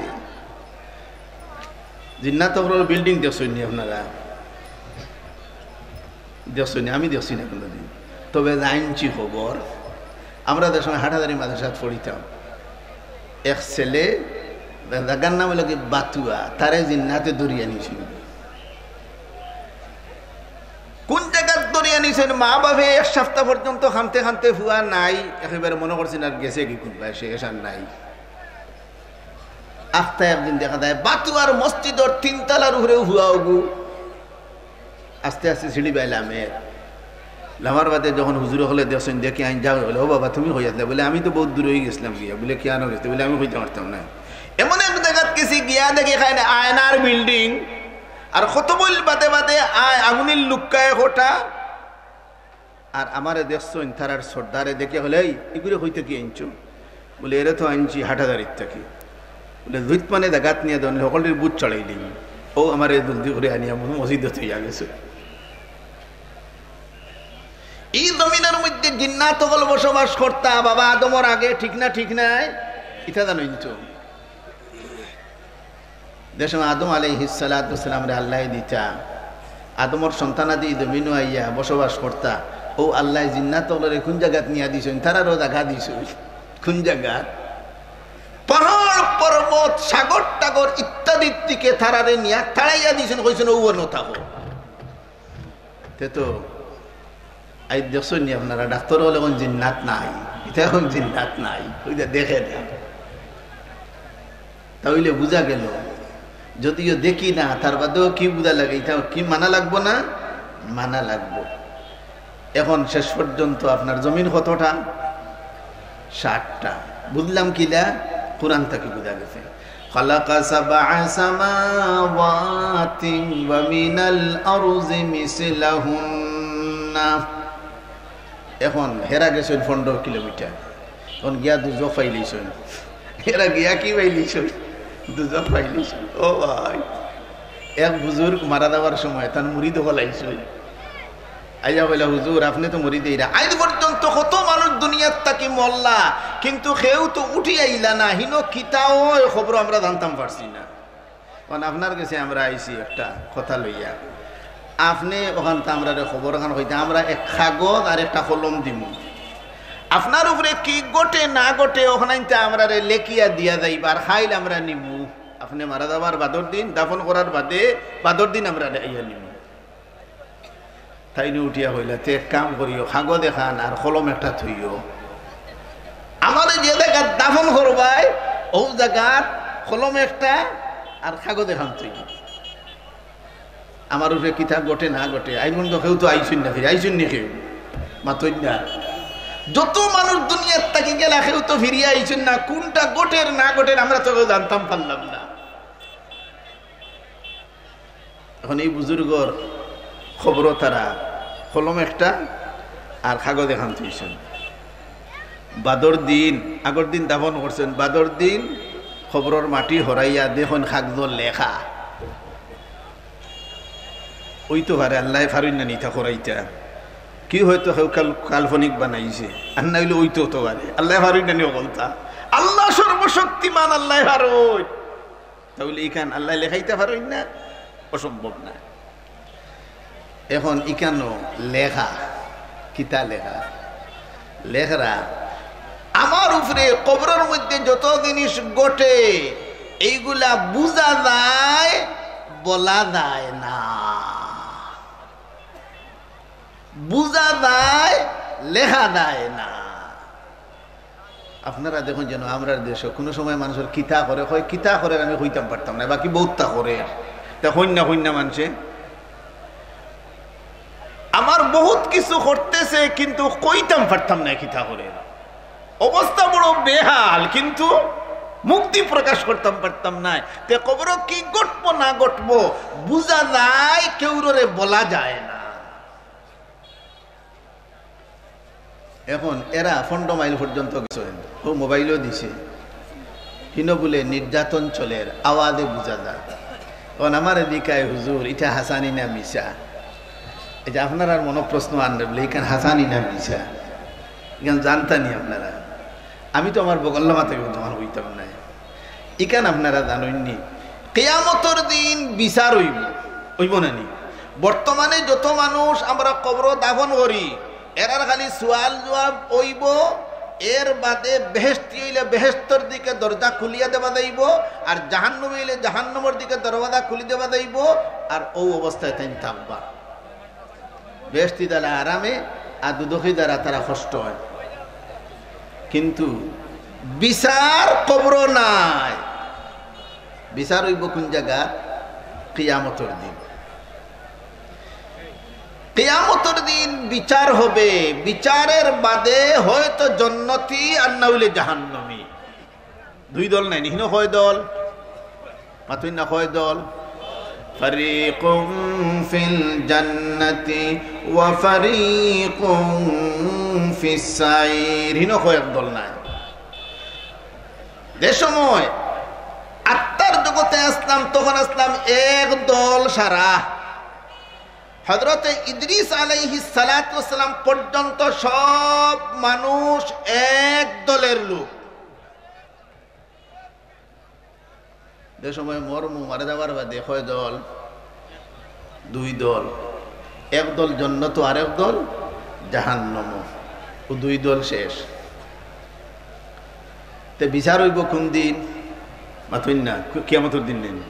জিন্নাত অকলর বিল্ডিং দেখছইন নি আপনারা? দেখছইন নি? আমি দেখছি না কুনুদিন, তবে জানছি খবর। আমরা যে সময় হাটহাজারী মাদ্রাসাত পড়িতাম, এক ছেলে, জাগার নাম অইলো কি বাতুয়া, তারে জিন্নাতে ধরিয়া নিছইন। কুন জাগাত ধরিয়া নিছইন? মা বাপে এক সপ্তাহ পর্যন্ত কানতে কানতে ফুয়া নাই, একেবারে মনো করছইন আর গেছেগি কুনবায়, শেষ আর নাই। আখতা একদিন দেখা যায় বাতুয়ার মসজিদর তিনতলার উপরেউ ফুয়া অগু। আস্তে আস্তে সিঁড়ি বায় লামের। লামার বাদে যখন হুজুর অকলে দেখছইন, দেখি আইন যা অইলো, "ও বাবা, তুমি কই আছলায়?" বলে, "আমি তো বউত দূর অইগেছলাম গিয়া।" বলে, "কিয়ানো গেছতে?" বলে, "আমি কইতাম পারতাম নায়।" এমন এক জাগাত গেছি, গিয়া দেখি খাইন আয়নার বিল্ডিং, আর কত বইল বাদে বাদে আয় আগুনির লুক্কায় খোটা। আর আমারে দেখছইন, তারার সর্দারে দেখিয়া কইলা, "এই, ইগুরে কই থাকি আনছো?" বলে, "এরে তো আনছি হাটহাজারীর থাকি।" বলে, "জুইত মানে জাগাত নিয়া দেও, হকলটির বুত ছাড়াইলিমু।" ও আমারে জলদি করি আনিয়া মসজিদো থইয়া গেছে। ই জমিনর মধ্যে জিন্নাত অকল বসবাস করতা বাবা আদমর আগে, ঠিক না? ঠিক নায়? ইতা জানইন তো। যে সময় আদম আলাইহিস সালাতু ওয়াস সালামরে আল্লায় দিতা, আদমর সন্তানাদি জমিনো আইয়া বসবাস করতা, অউ আল্লায় জিন্নাত অকলরে কুন জাগাত নিয়া দিছইন, তারারও জাগা দিছইন। কুন জাগাত? পাহাড়, পর্বত, সাগর, টাগর ইত্যাদির দিকে তারারে নিয়া তাড়াইয়া দিছইন, কইছইন, "অউ অনো থাকো।" তে তো আইজ দেখছইন নি আপনারা, ডাক্তার অকলে কইন জিন্নাত নাই, ইতা কইন জিন্নাত নাই, অউ যে দেখে না। তা অইলে বুঝা গেল, যদিও দেখি না, তার বাদেও কি বুঝা লাগে, ইতা কি মানা লাগবো না? মানা লাগবো। এখন শেষ পর্যন্ত আপনার জমিন কতটা? সাতটা। বুঝলাম কিলা? কোরআন থাকি বুঝা গেছে। خلق سبع سماوات ومن الأرض مثلهن। এখন হেরা গেছইন পনেরো কিলোমিটার, এখন গিয়া দুজখ পাইলিছইন। হেরা গিয়া কি পাইলিছইন? দুজখ পাইলিছইন। ও ভাই, এক বুজুর্গ মারা যাওয়ার সময় তান মুরিদ অকল আইছইন। আইয়া কইলা, "হুজুর, আপনে তো মরি দেইরা। আইজ পর্যন্ত কত মানুষ দুনিয়ার থাকি মরলা, কিন্তু কেউ তো উঠি আইলা না। হিনো কিতা অয় খবর আমরা জানতাম পারছি না। কারণ আপনার গেছে আমরা আইছি একটা কথা লইয়া। আপনে অখানতা আমরারে খবর খান কইতা, আমরা এক কাগজ আর একটা কলম দিমু। আপনার উপরে কি ঘটে না ঘটে, অখানাইনতা আমরারে লেখিয়া দিয়া যাইবা, আর কাইল আমরা নিমু। আপনে মারা যাবার বাদর দিন, দাফন করার বাদে, বাদর দিন আমরা আইয়া নিমু।" তাইন উঠিয়া কইলা, "তে এক কাম করিও, কাগজ এখান আর কলম একটা থইও। আমারে যে জাগাত দাফন করবায়, অউ জাগাত কলম একটা আর কাগজ এখান থইও। আমার উপরে কিতা ঘটে না ঘটে, আইজ পর্যন্ত কেউ তো আইছইন না, ফিরি আইছইন নি কেউ? মাতইন না। যত মানুষ দুনিয়ার থাকি গেলা, কেউ তো ফিরিয়া আইছইন না। কুনটা ঘটের না ঘটের, আমরা তো কেউ জানতাম পারলাম না।" এখন এই বুজুর্গর কবরো তারা কলম একটা আর কাগজ এখান থইছইন। বাদর দিন, আগর দিন দাফন করছইন, বাদর দিন কবরর মাটি হরাইয়া দেখইন কাগজো লেখা। অইতো পারে আল্লায় পারইন না নি ইতা করাইতা। কি হয়তো কেউ কাল-, কাল্পনিক বানাইছে, আর না অইলে অইতো তো পারে। আল্লায় পারইন না নি অকলতা? আল্লাহ সর্বশক্তিমান, আল্লায় পারইন। তাইলে ইখান আল্লায় লেখাইতা পারইন না, অসম্ভব না। এখন ইখানো লেখা, কিতা লেখা? লেখরা, আমার উপরে কবরর মধ্যে যত জিনিস ঘটে, এইগুলা বুঝা যায়, বলা যায় না। বুঝা যায়, লেখা যায় না। আপনারা দেখইন যেন আমরার দেশো কুনু সময় মানষর কিতা করে, কয় কিতা করে আমি কইতাম পারতাম না, বাকি বউততা করে। তে কইন না, কইন না মানষে। আমার বউত কিছু করতেছে, কিন্তু কইতাম পারতাম না কিতা করে। অবস্থা বড় বেহাল, কিন্তু মুখদি প্রকাশ করতাম পারতাম না। তে কবরো কি ঘটবো না ঘটবো বুঝা যায়, কেউররে বলা যায় না। এখন এরা পনরো মাইল পর্যন্ত গেছইন, ও মোবাইলও দিছে, হিনো বুলে নির্যাতন চলের, আওয়াজে বুঝা যায়। এখন আমারে জিকায়, "হুজুর, ইটা হাছা নি না মিছা?" এই যে আপনারার মনো প্রশ্ন আনলে বুলে, "ইখান হাছা নি না মিছা?" ইখান জানতা নি আপনারা? আমি তো আমার বগল্লা মাথায় বর্তমান অইতাম না। ইখান আপনারা জানইন নি, কিয়ামতর দিন বিচার অইবো, অইবো না নি? বর্তমানে যত মানুষ আমরা কবরো দাফন করি, এরার খালি সুয়াল জুয়াব অইবো, এর বাদে বেহেশতি অইলে বেহেশতর দিকে দরজা খুলিয়া দেওয়া যাইবো, আর জাহান্নামি অইলে জাহান্নামর দিকে দরজা খুলি দেওয়া যাইবো, আর অউ অবস্থায় তাইন থাকবা। বেহেশতি যারা আরামে, আর দুজখি যারা তারা কষ্ট অয়। কিন্তু বিচার কবরো নায়। বিচার অইবো কুন জাগাত? কিয়ামতর দিন। কিয়ামতর দিন বিচার হবে। বিচারর বাদে হয়তো জন্নতি আর না অইলে জাহান্নামি। দুই দল নায় নি, হিনো কয় দল? মাতইন না, কয় দল? ফারিকুম ফিল জান্নাতি ওয়া ফারিকুম ফিস সাইর। হিনো কয়েক দল নায়। যে সময় আত্মার জগতে আছলাম, তখন আছলাম এক দল সারা। হযরতে ইদ্রিস আলাইহিস সালাতু ওয়াস সালাম পর্যন্ত সব মানুষ এক দলের লোক। যে সময় মরমু, মারা যাওয়ার বাদে কয় দল? দুই দল। এক দল জন্নতো, আর এক দল জাহান্নামো। অউ দুই দল শেষ। তে বিচার অইবো কুন দিন? মাতইন না, কি-, কিয়ামতর দিন নি?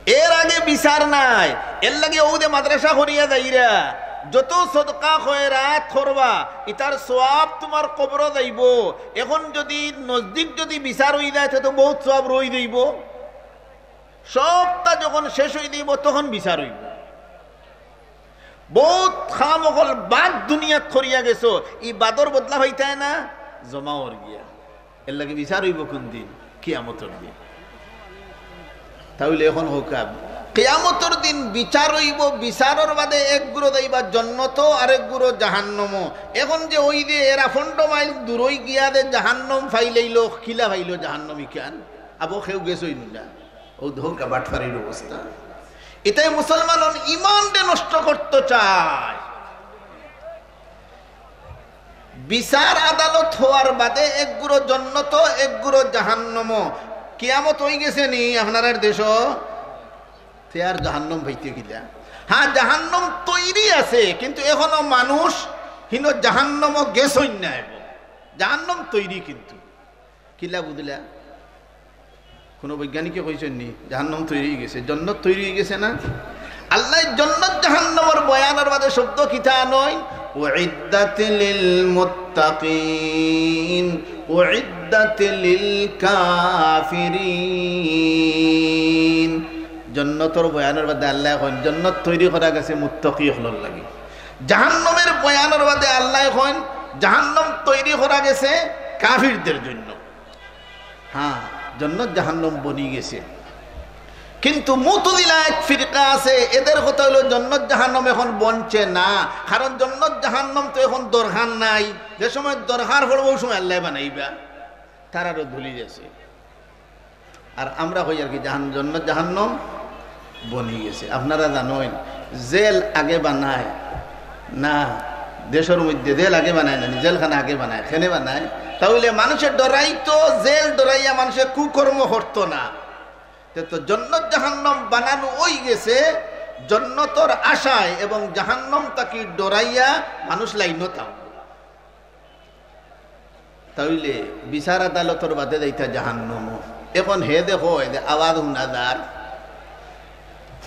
এর আগে বিচার নাই। এর লাগি অউ যে মাদ্রাসা করিয়া যাইরা, যত সদকা খয়রাত করবা, ইতার সওয়াব তুমার কবরো যাইবো। এখন যুদি নজদিক যুদি বিচার অই যায়, তে তো বউত সওয়াব রই যাইবো। সবটা যখন শেষ অই যাইবো, তখন বিচার অইবো। বউত কাম অকল বাদ দুনিয়াত করিয়া গেছো, ই বাদর বদলা পাইতায় না, জমা অর গিয়া। এর লাগি বিচার অইবো কুন দিন? কিয়ামতর দিন। তাইলে এখন কউক্কা, কিয়ামতর দিন বিচার অইবো, বিচারর বাদে এক গুরু যাইবা জন্নতো, আর এক গুরু জাহান্নামো। এখন যে অউ যে এরা পনরো মাইল দূরই গিয়া যে জাহান্নাম পাইলাইলো, কিলা পাইলো জাহান্নাম ইখান? আবো কেউ গেছইন না। অউ দেখউক্কা বাটপারির অবস্থা। ইতায় মুসলমানর ইমানরে নষ্ট করতো চায়। বিচার আদালত হওয়ার বাদে এক গুরু জন্নতো, এক গুরু জাহান্নামো। কিয়ামত অই গেছে নি আপনারার দেশো? তে আর জাহান্নাম পাইতে কিলা? হ্যাঁ, জাহান্নাম তৈরি আছে, কিন্তু এখনো মানুষ হিনো জাহান্নামো গেছইন না। এবং জাহান্নাম তৈরি কিন্তু। কিলা বুঝলা? কুনু বৈজ্ঞানিকে কইছইন নি জাহান্নাম তৈরি অই গেছে, জন্নত তৈরি অই গেছে না? আল্লায় জন্নত জাহান্নামর বয়ানর বাদে শব্দ কিতা আনইন? উইদ্দাত লিল মুত্তাকিন, উইদ্দাত লিল কাফিরিন। জন্নতর বয়ানর বাদে আল্লায় কইন, জন্নত তৈরি করা গেছে মুত্তাকি অকলর লাগি। জাহান্নামর বয়ানর বাদে আল্লায় কইন, জাহান্নাম তৈরি করা গেছে কাফিরদের জন্য। হ্যাঁ, জন্নত জাহান্নাম বনি গেছে। কিন্তু মুতাজিলা এক ফিরকা আছে, এদের কথা অইলো জন্নত জাহান্নাম এখন বনছে না, কারণ জন্নত জাহান্নাম তো এখন দরকার নাই, যে সময় দরকার পড়বো অউ সময় আল্লায় বানাইবা, তারারও ধুলি গেছে। আর আমরা কই আর কি জাহান-, জন্নত জাহান্নাম বনি গেছে। আপনারা জানইন, জেল আগে বানায়, না, দেশর মধ্যে জেল আগে বানায় না, জেলখানা আগে বানায়, কেনে বানায়? তাইলে মানুষে ডরাইতো, জেল ডরাইয়া মানুষে কুকর্ম করতো না। তে তো জন্নত জাহান্নাম বানানো অইগেছে জন্নতর আশায় এবং জাহান্নাম থাকি ডরাইয়া মানুষ লাইনো থাকবো। তাইলে বিচার আদালতর বাদে যাইতা জাহান্নামো। এখন হে দেখো, এই যে আওয়াজ হুনা যার,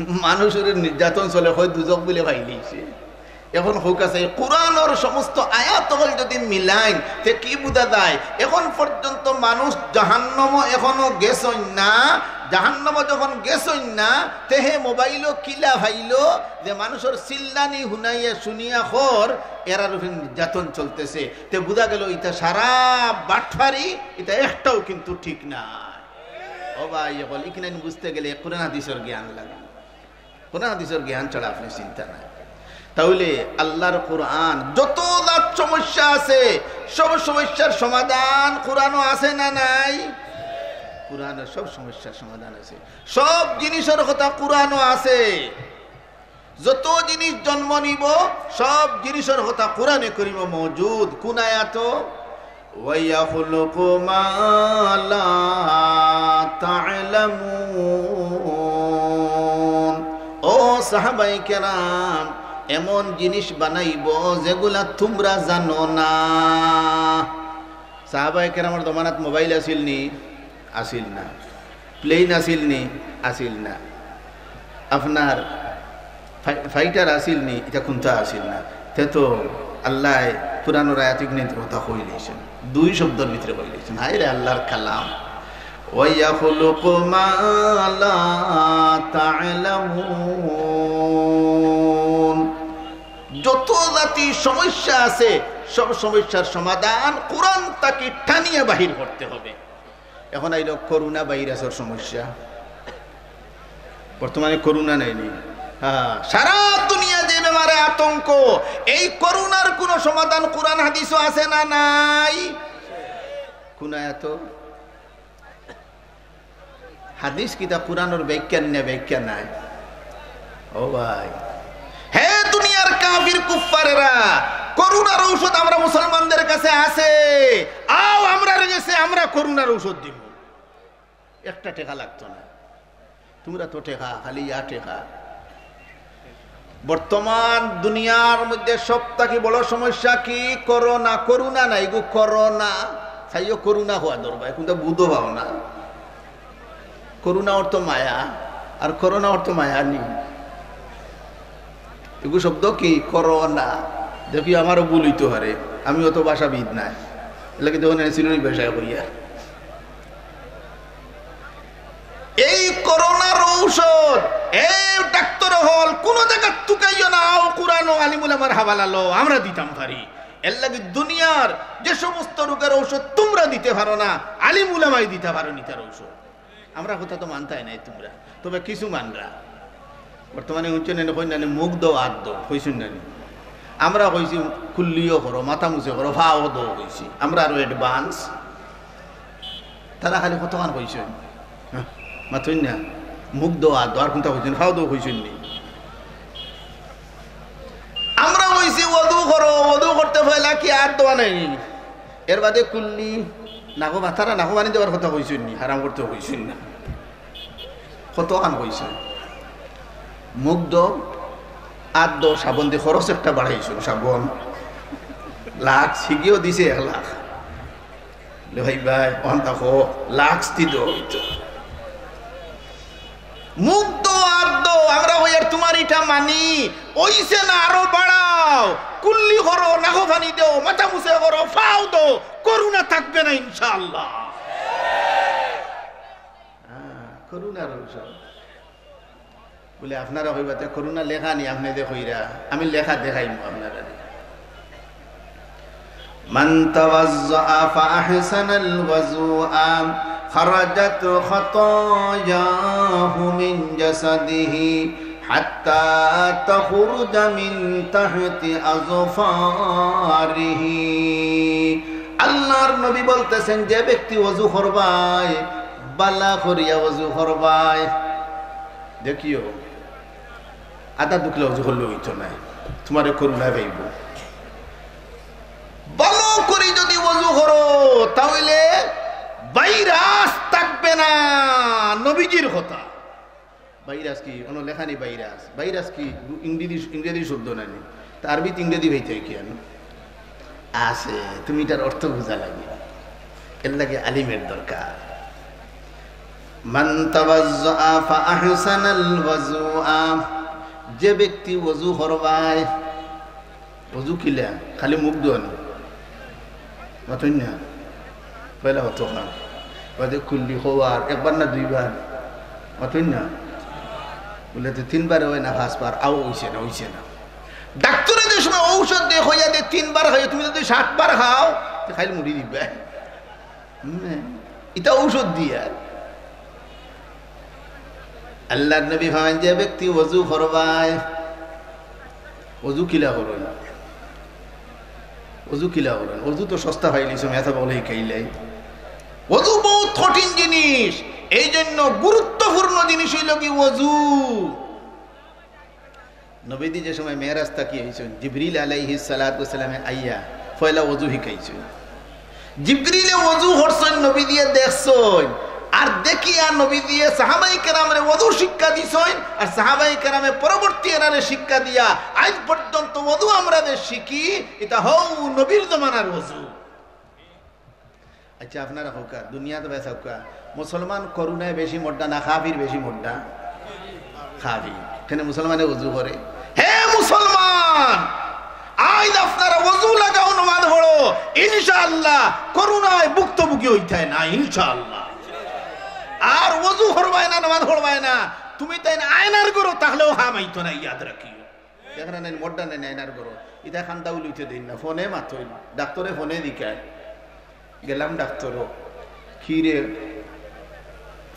মানুষরে নির্যাতন চলে, কয় দুজখ বুলে পাইলিছে। এখন কউক্কা চাই, কোরআনর সমস্ত আয়াত অকল যদি মিলাইন, তে কি বুঝা যায়? এখন পর্যন্ত মানুষ জাহান্নামো এখনো গেছইন না। জাহান্নামো যখন গেছইন না, তে হে মোবাইলো কিলা পাইলো যে মানুষর চিল্লানি হুনাইয়া শুনিয়া কর, এরার উপরে নির্যাতন চলতেছে। তে বুঝা গেল ইটা সারা বাটপারি, ইটা একটাও কিন্তু ঠিক না। ও ভাই, অকল ইখান বুঝতে গেলে কোরআন হাদিসর জ্ঞান লাগে। কোরআন হাদিসর জ্ঞান ছাড়া আপনে চিন্তা নাই। তাইলে আল্লাহর কোরআন যত জাত সমস্যা আছে, সব সমস্যার সমাধান কোরআনো আছে না নাই? কোরআনো সব সমস্যার সমাধান আছে, সব জিনিসর কথা কোরআনো আছে। যত জিনিস জন্ম নিব, সব জিনিসর কথা কোরআনে করিমো মজুদ। কোন আয়াতো? "ওয়ায়াখলুকু মা লা তা'লামুন।" ও সাহাবায়ে কেরাম, এমন জিনিস বানাইব যেগুলা তুমরা জানো না। সাহাবায়ে কেরামর জমানাত মোবাইল আছিল নি? আছিল না। প্লেন আছিল নি? আছিল না। আপনার ফাই-, ফাইটার আছিল নি? ইটা কুনটা আছিল না। তে তো আল্লায় কোরআনর আয়াত ইখানিত কথা কইলিছইন, দুই শব্দর ভিতরে কইলিছইন। হায় রে আল্লাহর কালাম। "ওয়ায়াখলুকু মা লা তা'লামুন।" যত জাতি সমস্যা আছে, সব সমস্যার সমাধান কোরআন থাকি টানিয়া বাহির করতে হবে। এখন আইলো করোনা ভাইরাসর সমস্যা, বর্তমানে করোনা নাইনি? হ্যাঁ, সারা দুনিয়া যে বেমারে আতঙ্ক, এই করোনার কোনো সমাধান কোরআন হাদিসও আছে না নাই? কোন আয়াতো? হাদিস কিতা কোরআনর ব্যাখ্যা নি না ব্যাখ্যা নাই? ও ভাই, হে দুনিয়ার কাফির কুফফারেরা, করোনার ঔষধ আমরা মুসলমানদের কাছে আছে, আও আমরার গেছে, আমরা করোনার ঔষধ দিব। একটা টেকা লাগতো না, তুমরা তো টেকা, খালি ইয়া টেকা। বর্তমান দুনিয়ার মধ্যে সব থাকি বড় সমস্যা কি? করোনা। করোনা না, ইগু করোনা। চাইও করোনা হওয়া দরবার, এখন তো বুধও পাও না। করোনা অর্থ মায়া, আর করোনা অর্থ মায়া নি। ইগু শব্দ কি? করোনা। দেখি, আমারও ভুল অইতো পারে, আমি অত ভাষাবিদ নাই, এর লাগি তখন এনে সিলুরি ভাষায় কইয়া। এই করোনার ঔষধ, এই ডাক্তার অকল, কোনো জায়গা তুকাইও না, আও কোরআন ও আলিম উলামার হাওয়ালা লও, আমরা দিতাম পারি। এর লাগি দুনিয়ার যে সমস্ত রোগের ঔষধ তুমরা দিতে পারো না, আলিম উলামাই দিতা পারইন ইতার ঔষধ। আমরার কথা তো মানতায় নাই তুমরা, তবে কিছু মানরা। বর্তমানে হুনছইন না নি, কইন না নি, মুখ ধও, আত ধও, কইছইন না নি? আমরা কইছি কুল্লিও করো, মাথা মুছে করো, ফাও ধও কইছি। আমরা আরো advance। তারা খালি কতখান কইছইন? হ্যাঁ, মাতইন না। মুখ ধও, আত ধও, আর কুনটা কইছইন? ফাও ধও কইছইন নি? আমরা কইছি অজু করো, অজু করতে পয়লা কি আত ধওয়া নাই নি? এর বাদে কুল্লি, নাকো বা-, তারা নাকো পানি দেওয়ার কথা কইছইন নি? হারাম করতে কইছইন না। কতখান কইছইন? মুখ ধও, আত ধও, সাবন দি খরচ একটা বাড়াইছইন, সাবন। লাখ ছিগিও দিছে এক লাখ। লে ভাই ভাই, অন দেখো, লাখ স্থিত হইতো। মুখ ধও, আত ধও, আমরা কই আর তুমার ইটা মানি, অইছে না, আরো বাড়াও, কুল্লি করো, নাকো পানি দেও, মাথা মুছে করো, ফাও ধও, করোনা থাকবে না ইনশাআল্লাহ। হ্যাঁ, করোনার ঔষধ। বলে, আপনারা কইবা, "তে করোনা লেখা নি, আপনে যে কইরা।" আমি লেখা দেখাইমু আপনারারে। من توضأ فأحسن الوضوء خرجت خطاياه من جسده حتى تخرج من تحت أظفاره। আল্লাহর নবী বলতেছেন, যে ব্যক্তি অজু করবায়, বালা করিয়া অজু করবায়, দেখিও, আধা দুখলে অজু করলে অইতো নায়। তুমারে করুণায় পাইবো। ভালো করি যদি ওযু করো, তাইলে ভাইরাস থাকবে না। নবীজির কথা। ভাইরাস কি? অনো লেখা নি ভাইরাস। ভাইরাস কি? ইংরেজি, ইংরেজি শব্দ নানি? তে আরবিত ইংরেজি পাইতায় কিয়ান? আছে, তুমি ইটার অর্থ বুঝা লাগে। এরলাগি আলিমের দরকার। মান তাওয়াজ্জাআ ফা আহসানাল ওয়াজুআ, যে ব্যক্তি ওযু করবায়, ওযু কিলা? খালি মুখ ধোয়া নি? মাতইন না। পয়লা অত খান। বাদে কুল্লি কওয়ার একবার না দুইবার? মাতইন না। বুলে, "তে তিনবার অয় না, পাঁচবার?" আও, অইছে না, অইছে না। ডাক্তরে যে সময় ঔষধ দেয়, কইয়া দেয়, "তিনবার খাইও, তুমি যদি সাতবার খাও, তে খাইল মরি দিবায়।" হুম, ইতা ঔষধ দিয়া। আল্লাহর নবী ফরমাইন, যে ব্যক্তি ওযু করবায়, ওযু কিলা করইন? ওযু কিলা করইন? ওযু তো সস্তা পাইলিছো, মেথা বলে হিকাইলাই। ওযু বহুত কঠিন জিনিস, এই জন্য গুরুত্বপূর্ণ জিনিস অইলো কি ওযু। নবীজি যে সময় মেরাজ থাকি আইছইন, জিবরিল আলাইহিস সালাতু ওয়াস সালামে আইয়া পয়লা ওযু হিকাইছইন। জিবরিলে ওযু করছইন, নবীজিয়ে দেখছইন, আর দেখিয়া নবীজিয়ে সাহাবায়ে কেরামরে ওযু শিক্ষা দিছইন, আর সাহাবায়ে কেরামে পরবর্তী এরারে শিক্ষা দিয়া আইজ পর্যন্ত ওযু আমরা যে শিখি, ইতা হউ নবীর জমানার ওযু। আচ্ছা, আপনারা কউক্কা, দুনিয়াত বেসাউক্কা, মুসলমান করুণায় বেশি মরডা না কাফির বেশি মরডা? কাফির। কেনে মুসলমানে ওযু করে? হে মুসলমান, আইজ আপনারা ওযু লাগাও, নমাজ পড়ো, ইনশাআল্লাহ করুণায় ভুক্তভোগী অইতায় না, ইনশাআল্লাহ। আর ওযু করবায় না, নমাজ পড়বায় না, তুমি তাইন আয়নার ঘরো থাকলেও কাম আইতো না, ইয়াদ রাখিও। দেখরা নাইন, মরডা নাইন আয়নার ঘরো। ইতা কান্দা উলিতে দেইন না, ফোনে মাতইন, ডাক্তরে ফোনে জিকায়। গেলাম ডাক্তরো, "কিরে?"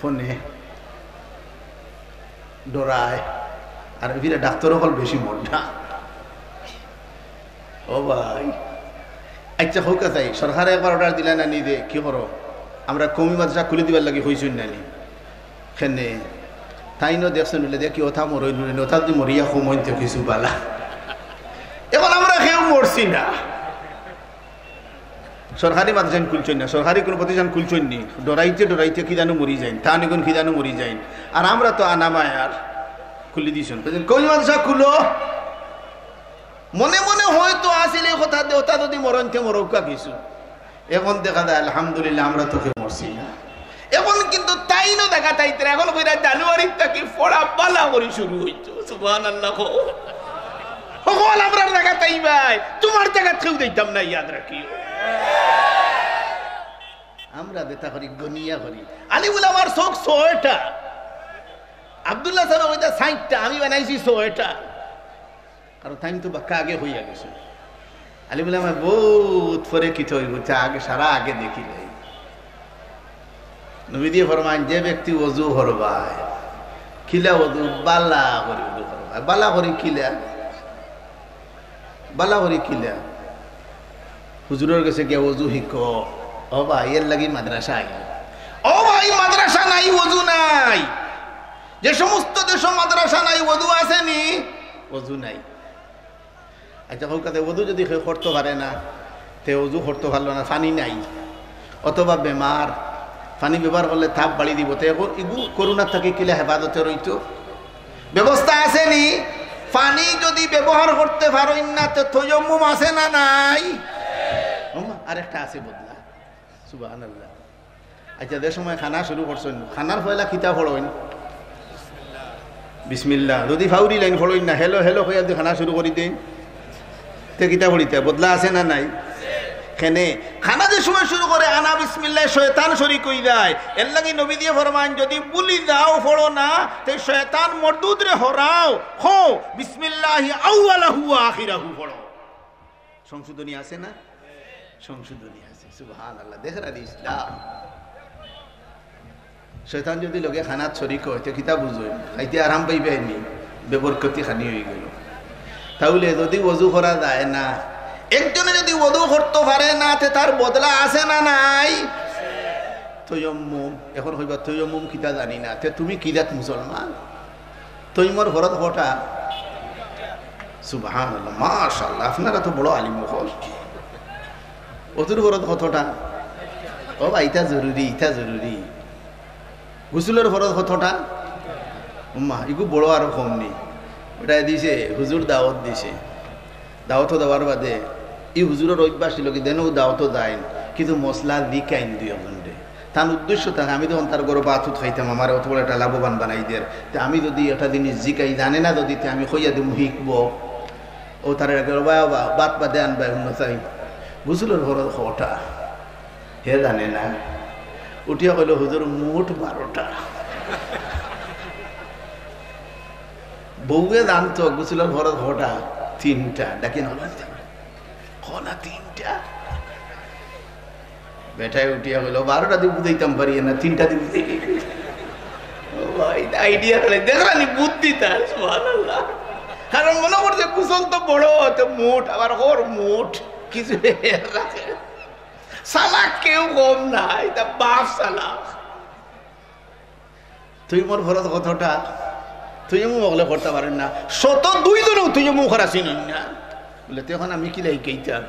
ফোনে ডরায়। আর ফিরে ডাক্তর অকল বেশি মরডা। ও ভাই, আচ্ছা, কউক্কা চাই, সরকারে একবার অর্ডার দিলা না নি যে, কি করো, আমরা কওমি মাদ্রাসা খুলি দিবার লাগি কইছইন না নি? কেনে? তাইনও দেখছইন বুলে দেখি, ওটা মরইল বুলে, ওটা যদি মরিয়া কম অইন তে কিছু বালা। এখন আমরা কেউ মরছি না। সরকারি মাদ্রাসা খুলছইন না, সরকারি কুনু প্রতিষ্ঠান খুলছইন নি, ডরাইতে ডরাইতে কি জানো মরি যাইন, তান ইগুন কি জানো মরি যাইন। আর আমরা তো আনা মায়ার খুলি দিছইন। কওমি মাদ্রাসা খুলো, মনে মনে হয়তো আছিল এই কথা দে, ওটা যদি মরইন তে মরউক্কা কিছু। এখন দেখা যায়, আলহামদুলিল্লাহ, আমরা তো কেউ মরছি না। এখন কিন্তু তাইনও দেখা তাইতরা, এখন কইরা জানুয়ারির থাকি পড়া বালা করি শুরু অইতো। সুবহানাল্লাহ কও। হকল আমরার জাগাত আইবায়, তুমার জাগাত কেউ যাইতাম না, ইয়াদ রাখিও। আমরা যেতা করি, গনিয়া করি। আলিম উলামার চউখ ছয়টা, আব্দুল্লাহ সাবে কইতা ষাইটটা, আমি বানাইছি ছয়টা। কারণ তাইন তো বাক্কা আগে অইয়া গেছে। আলিম উলামায় বউত পরে কিতা অইবো, তা আগে সারা আগে দেখিলাই। নবীজিয়ে ফরমাইন, যে ব্যক্তি ওযু করবায়, কিলা ওযু? বালা করি ওযু করবায়। বালা করি কিলা? বালা করি কিলা? হুজুরর গেছে গিয়া ওযু হিকো। ও ভাই, এর লাগি মাদ্রাসা আইন। ও ভাই, মাদ্রাসা নাই, ওযু নাই। যে সমস্ত দেশো মাদ্রাসা নাই, ওযু আছে নি? ওযু নাই। আচ্ছা, কউক্কা তে ওযু যদি কেউ করতো পারে না, তে ওযু করতো পারলো না, পানি নাই, অথবা বেমার, পানি ব্যবহার করলে তাপ বাড়ি দিবো, তে ইগু করুণার থাকি কিলা হেফাজতে রইতো? ব্যবস্থা আছে নি? পানি যদি ব্যবহার করতে পারইন না, তে তৈয়ম্মুম আছে না নাই? হুম, আরেকটা আছে বদলা। সুবহানাল্লাহ। আচ্ছা, যে সময় খানা শুরু করছইন, খানার পয়লা কিতা পড়ইন? বিসমিল্লাহ। যদি ফাউরি লাইন পড়ইন না, হেলো হেলো কইয়া যদি খানা শুরু করি দেইন, তে কিতা পড়িতা? বদলা আছে না নাই? কেনে খানা যে সময় শুরু করে, আনা বিসমিল্লাহ, শয়তান শরিক অই যায়। এর লাগি নবীজিয়ে ফরমাইন, যদি ভুলি যাও পড়ো না, তে শয়তান মরদুদরে হরাও, কও, "বিসমিল্লাহি আউয়ালাহু ওয়া আখিরাহু" পড়ো। সংশোধনী আছে না? সংশোধনী আছে। সুবহানাল্লাহ। দেখরা নি ইসলাম। শয়তান যদি লগে খানাত শরিক অয়, তে কিতা বুঝইন? খাইতে আরাম পাইবায় নি? বেবরকতি খানি অইগেলো। তাইলে যদি ওযু করা যায় না, একজনে যদি ওযু করতো পারে না, তে তার বদলা আছে না নাই? তৈয়ম্মুম। এখন কইবা, "তৈয়ম্মুম কিতা জানি না।" তে তুমি কি জাত মুসলমান? তৈয়ম্মুমর ফরজ কয়টা? সুবহানাল্লাহ, মাশাআল্লাহ, আপনারা তো বড় আলিম অকল। অজুর ফরজ কতটা? ও ভাই, ইটা জরুরি, ইটা জরুরি। গোসলর ফরজ কতটা? উম্মা, ইগু বড় আরো কম নি। ওটা দিছে, হুজুর দাওয়াত দিছে। দাওয়াত দেওয়ার বাদে ই হুজুরর অভ্যাস ছিল কি, দেনও দাওয়াত যাইন, কিন্তু মশলা দিকাইন দুই একজনরে। তান উদ্দেশ্য থাকে, আমি তখন তার ঘরো ভাত উত খাইতাম, আমার অত বড় একটা লাভবান বানাই দের। তে আমি যদি একটা জিনিস জিকাই, জানে না যদি, তে আমি কইয়া দিমু হিকবো। ও তার একে, "বাবা, বাবা, ভাত বাদে আনবায়, হুনো চাই। গোসলর ফরজ কটা?" হে জানে না। উঠিয়া কইল, "হুজুর, মোট বারোটা।" বউয়ে জানতো গোসলর ফরজ কটা? তিনটা। ডাকি না, কনা তিনটা? বেটায় উঠিয়া কইল, "বারোটা দি বুঝাইতাম পারি না, তিনটা দি বুঝাই।" ও ভাই, আইডিয়া হলে দেখলানি বুদ্ধি তার, সুবহানাল্লাহ। কারণ মনে করছে গোসল তো বড়, তো মোট, আবার হর মোট, কিছু রাখে। চালাক কেউ কম না, ইটা বাপ চালাক। তুই মোর ফরজ কতটা? তুই এমন হকলে করতে পারেন না। শত দুই জনেও তুই এমন করা চিনইন না। বলে, "তে এখন আমি কিলা হিকাইতাম?"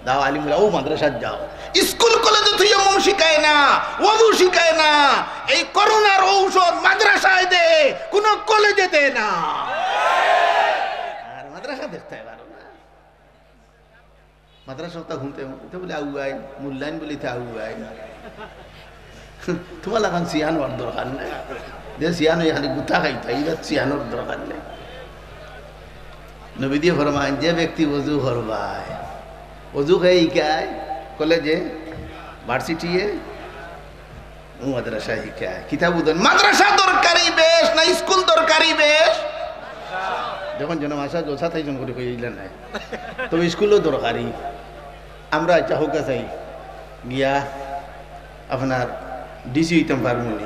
দাও আলিম বলে, "ও মাদ্রাসাত যাও। স্কুল কলেজে তুই এমন শিখায় না, অজু শিখায় না। এই করোনার ঔষধ মাদ্রাসায় দে, কোনো কলেজে দে না।" আর মাদ্রাসা দেখতে পারো না। মাদ্রাসা কথা শুনতে, এটা বলে আউয়াই, মূল্যায়ন বলে ইতা আউয়াই। তোমার লাখান সিয়ান হওয়ার দরকার নাই। যে সিয়ান অই খালি গুতা খাইতা, ইটা সিয়ানর দরকার নাই। নবী দিয়ে ফরমাইন, যে ব্যক্তি অজু করবায়, অজু কে হিকায়, কলেজে, ভার্সিটিয়ে, ও মাদ্রাসা হিকায়। কিতা বুঝইন, মাদ্রাসা দরকারি বেশ না স্কুল দরকারি বেশ? যখন জন মাসা জলসা থাইজন করি কইলা নাই। তো স্কুলও দরকারি। আমরা ইচ্ছা হোক চাই গিয়া আপনার ডিসি হইতাম পারমু নি।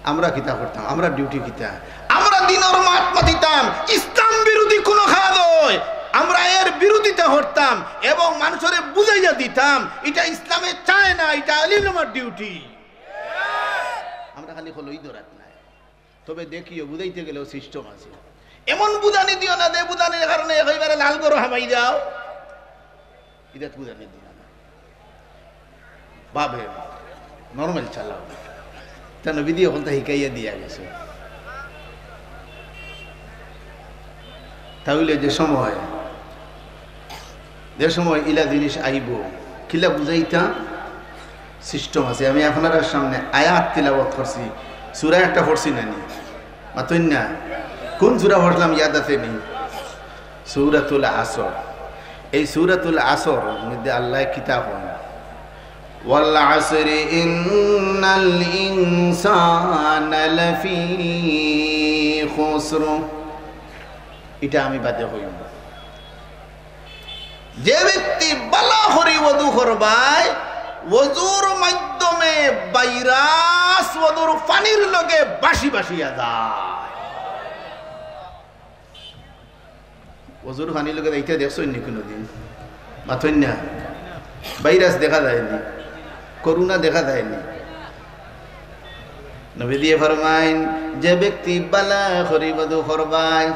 আমরা কিতা করতাম? আমরা ডিউটি কিতা? আমরা দিনর মাত মাতিতাম, ইসলাম বিরোধী কোনো কাজ হয়, আমরা এর বিরোধিতা করতাম এবং মানুষরে বুঝাইয়া দিতাম, ইটা ইসলামে চায় না, ইটা আলিম উলামার ডিউটি। আমরা খালি হলোই দৌড়াত নাই। তবে দেখিও, বুঝাইতে গেলেও সিস্টেম আছে। এমন বুঝানি দিও না, যে বুঝানির কারণে একেবারে লাল গরু হামাই যাও। ইদাত বুঝানি দিও না। ভাবে, নরমাল চালাও। তা নবী দিয়ে ওখানটা হিকাইয়া দিয়া গেছে। তাহলে যে সময়, যে সময় ইলা জিনিস আইব, কিলা বুঝাইতা সিস্টেম আছে। আমি আপনারার সামনে আয়াত তিলাওয়াত করছি, সূরা একটা পড়ছি না নি? মাতইন না? কোন সূরা পড়লাম ইয়াদ আছে নি? সূরাতুল আসর। এই সূরাতুল আসর মধ্যে আল্লাহ কিতা কইন? "ওয়াল আসরি ইন্নাল ইনসানা লাফি খুসর।" ইটা আমি বাদে কইমু। যে ব্যক্তি বালা করি অজু করবায়, অজুর মাধ্যমে ভাইরাস অজুর পানির লগে বাসি বাসিয়া যায়। অজুর পানির লগে যাইতে দেখছইন নি কোনোদিন? মাতইন না। ভাইরাস দেখা যায়নি, করোনা দেখা যায়নি। নবী দিয়ে ফরমাইন, যে ব্যক্তি বালা করি অজু করবায়,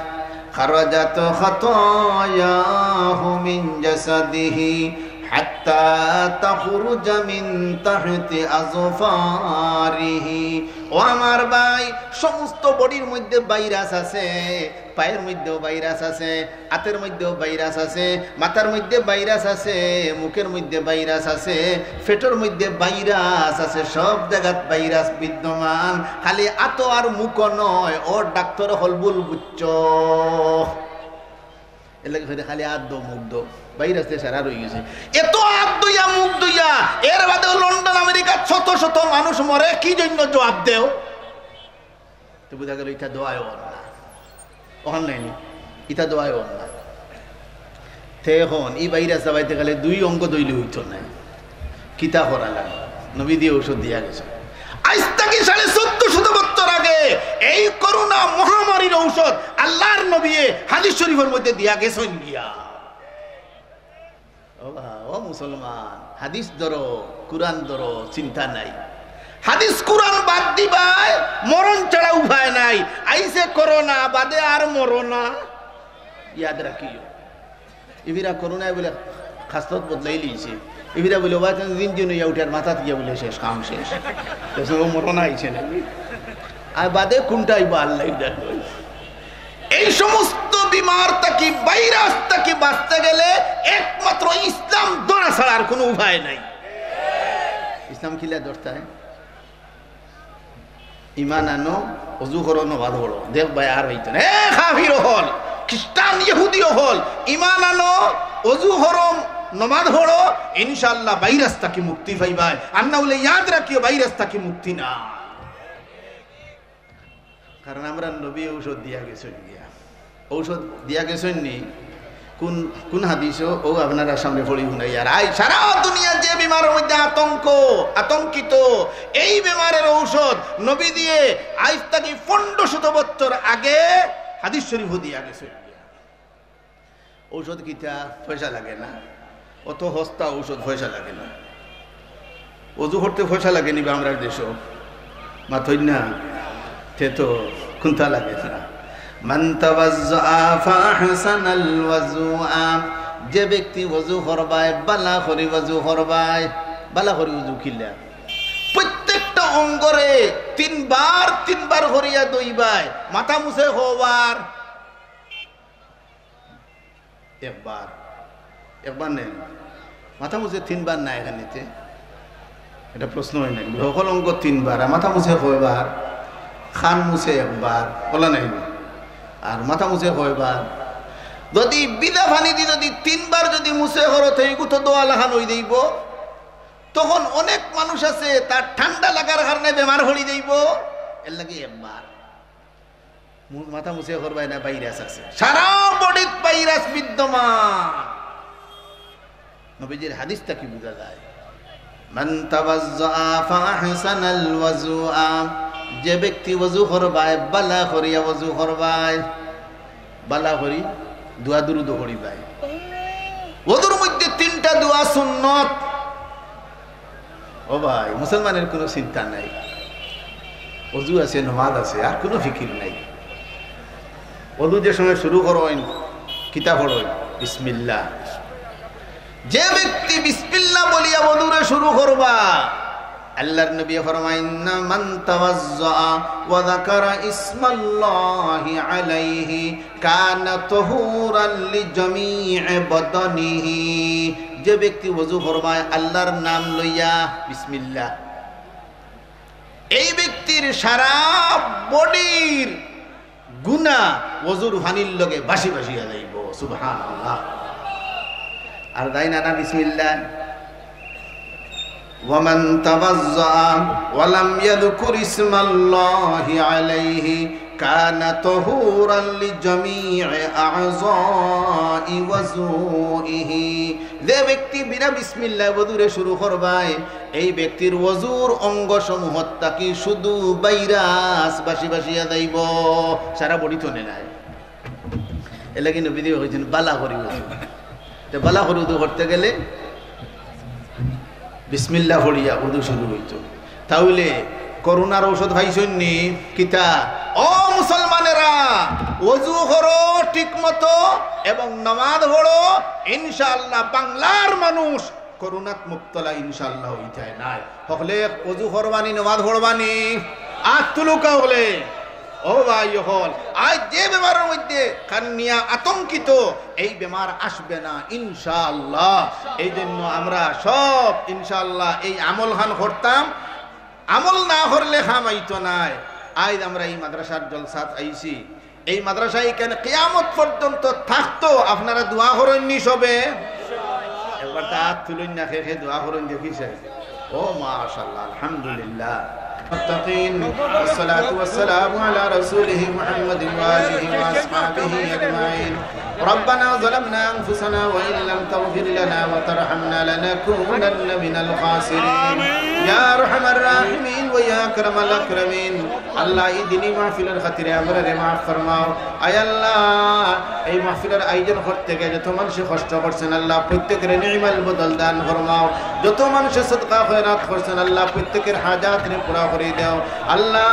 খারাজাত খাতায়াহু মিন জাসাদিহি হাত্তা তাখরুজা মিন তাহতি আজফারিহি। ও আমার ভাই, সমস্ত বডির মধ্যে ভাইরাস আছে, পায়ের মধ্যেও ভাইরাস আছে, আতের মধ্যেও ভাইরাস আছে, মাথার মধ্যে ভাইরাস আছে, মুখের মধ্যে ভাইরাস আছে, পেটর মধ্যে ভাইরাস আছে, সব জাগাত ভাইরাস বিদ্যমান। খালি আতো আর মুখো নয়, ও ডাক্তার অকল ভুল বুঝছো। এর লাগি কইরা খালি আত দো, মুখ দো, ভাইরাস দিয়ে সারা রই গেছে। এত আত দইয়া, মুখ দইয়া, এর বাদেও লন্ডন, আমেরিকাত শত শত মানুষ মরে, কি জন্য জবাব দেও? তো বুঝা গেল, ইটা দোয়ায় অর না। অখান নাই নি? ইটা দোয়ায় অর না। তে এখন ই ভাইরাস দাবাইতে গেলে দুই অঙ্গ দইলে হইতো না। কিতা করা লাগে? নবী দিয়ে ঔষধ দিয়া গেছে। আইজ থাকি সাড়ে চোদ্দ শত বছর আগে এই করোনা মহামারীর ঔষধ আল্লাহর নবীয়ে হাদিস শরীফের মধ্যে দিয়া গেছেন গিয়া। ও বা-, ও মুসলমান, হাদিস ধরো, কুরআন ধরো, চিন্তা নাই। হাদিস কুরআন বাদ দিবায়, মরণ ছাড়া উপায় নাই। আইছে করোনা, বাদে আর মরো না। ইয়াদ রাখিও। ইবিরা করোনায় বুলে খাসলত বদলাইলিছে। ইবিরা বুলে, "ওবা, তুমি দিন দিন ইয়া উঠার মাথাত গিয়া বুলে শেষ, কাম শেষ।" তো সব মরণ আইছে না। আর বাদে কুনটা আইবো আল্লাহ জানে। এই সমস্ত বিমার থাকি, ভাইরাস থাকি বাঁচতে গেলে একমাত্র ইসলাম ধরা ছাড়া আর কোনো উপায় নাই। ইসলাম কিলা ধরতে হয়? ইমান আনো, অজু করো, নমাজ পড়ো। দেখ ভাই, আর হইতো না। এ কাফির অকল, খ্রিস্টান, ইহুদি অকল, ইমান আনো, অজু করো, নমাজ পড়ো, ইনশাআল্লাহ ভাইরাস থাকি মুক্তি পাইবায়। আর না হলে ইয়াদ রাখিও, ভাইরাস থাকি মুক্তি না। কারণ আমরার নবী ঔষধ দিয়া গেছইন গিয়া। ঔষধ দিয়া গেছইন নি? কোন, কোন হাদিসো? ও আপনারার সামনে পড়ি হুনাইয়ার। আই সারা দুনিয়া যে বিমারর মধ্যে আতঙ্ক, আতঙ্কিত, এই বিমারর ঔষধ নবীজিয়ে আইজ থাকি পনেরো শত বছর আগে হাদিস শরীফো দিয়া গেছইন। ঔষধ কিতা? পয়সা লাগে না। অত সস্তা ঔষধ, পয়সা লাগে না। অজু করতে পয়সা লাগে নি বা আমরার দেশো? মাতইন না। তে তো কুন্তা লাগে না। মান তাওয়াজ্জাআ ফাআহসানাল ওয়াজুআ। যে ব্যক্তি অজু করবায়, বালা করি অজু করবায়। বালা করি অজু কিলা? প্রত্যেকটা অঙ্গরে তিনবার তিনবার করিয়া ধইবায়। মাথা মুছে কয়বার? একবার। একবার নায়। মাথা মুছে তিনবার না এখানিতে? এটা প্রশ্ন অয় না। হকল অঙ্গ তিনবার, আর মাথা মুছে কয়বার? কান মুছে একবার, অলা নায় নি? আর মাথা মুছে কয়বার? যদি ভিজা পানি দি যদি তিনবার যদি মুছে করো, তে ইগু তো ধোয়া লাখান অই যাইবো। তখন অনেক মানুষ আছে, তার ঠান্ডা লাগার কারণে বেমার পড়ি যাইবো, এর লাগি একবার। মু-, মাথা মুছে করবায় না, ভাইরাস আছে, সারা বডিত ভাইরাস বিদ্যমান। নবীজির হাদিস থাকি বুঝা যায়, মান তাওয়াজ্জাআ ফাআহসানাল ওয়াজুআ। যে ব্যক্তি অজু করবায়, বালা করিয়া অজু করবায়, বালা করি দোয়া দুরুদ পড়িবায়। অজুর মধ্যে তিনটা দোয়া সুন্নত। ও ভাই, মুসলমানের কোনো চিন্তা নাই, অজু আছে, নমাজ আছে, আর কোনো ফিকির নাই। অজু যে সময় শুরু করইন, কিতা পড়ইন? বিসমিল্লাহ। যে ব্যক্তি বিসমিল্লাহ বলিয়া অজুরে শুরু করবা, আল্লাহর নবী ফরমাইন না, মান তাওয়াজ্জা ওয়া যাকারা ইসমাল্লাহি আলাইহি কানা তাহুরান লিজামিই বাদানিহি। যে ব্যক্তি অজু করবায় আল্লাহর নাম লইয়া, বিসমিল্লাহ, এই ব্যক্তির সারা বডির গুনা অজুর পানির লগে ভাসি ভাসিয়া যাইবো। সুবহানাল্লাহ। আর যাই না, না, বিসমিল্লাহ। ওয়ামান তাওয়াজ্জা ওয়া লাম ইয়াযকুর ইসমাল্লাহি আলাইহি কানা তাহুরান লিজামিই আ'যাই ওয়াজুইহি। যে ব্যক্তি বিনা বিসমিল্লাহ অজুরে শুরু করবায়, এই ব্যক্তির অজুর অঙ্গসমূহ থাকি শুধু ভাইরাস ভাসি ভাসিয়া যাইবো, সারা বডি তো নাই। এর লাগি নবীজি কইছেন, বালা করি অজু। তে বালা করি অজু করতে গেলে বিসমিল্লাহ পড়িয়া অজু শুরু অইতো। তাইলে করোনার ঔষধ পাইছইন নি? কিতা? ও মুসলমানেরা, অজু করো ঠিক মতো এবং নামাজ পড়ো, ইনশাআল্লাহ বাংলার মানুষ করোনাত মুবতলা ইনশাআল্লাহ অইতায় নায়। হকলে অজু করবানি, নামাজ পড়বানি, আত তুলুক্কা হকলে। ও ভাই অকল, আইজ যে বেমারর মধ্যে কান্নিয়া আতঙ্কিত, এই বেমার আসবে না ইনশাআল্লাহ। এই জন্য আমরা সব ইনশাআল্লাহ এই আমল খান করতাম। আমল না করলে কাম আইতো নায়। আইজ আমরা এই মাদ্রাসার জলসাত আইছি, এই মাদ্রাসা ইখান কিয়ামত পর্যন্ত থাকতো, আপনারা দোয়া করইন নি সবে? একবার তে আত তুলইন না, কে কে দোয়া করইন দেখি চাই। ও মাশাআল্লাহ, আলহামদুলিল্লাহ। المتقين، والصلاة والسلام على رسوله محمد وآله وأصحابه أجمعين. ربنا ظلمنا أنفسنا وإن لم تغفر لنا وترحمنا لنكونن من الخاسرين. ইয়া আরহামার রাহিমিন ওয়া ইয়া আকরামাল আকরামিন। আল্লাহ, এই দিনী মাহফিলর খাতিরে আমরারে মাফ ফরমাও। আয় আল্লাহ, এই মাহফিলর আয়োজন করতে গিয়া যত মানুষে কষ্ট করছেন, আল্লাহ, প্রত্যেকরে নি'মাল বদল দান ফরমাও। যত মানুষে সদকা খয়রাত করছেন, আল্লাহ, প্রত্যেকর হাজাতরে পুরা করি দাও। আল্লাহ,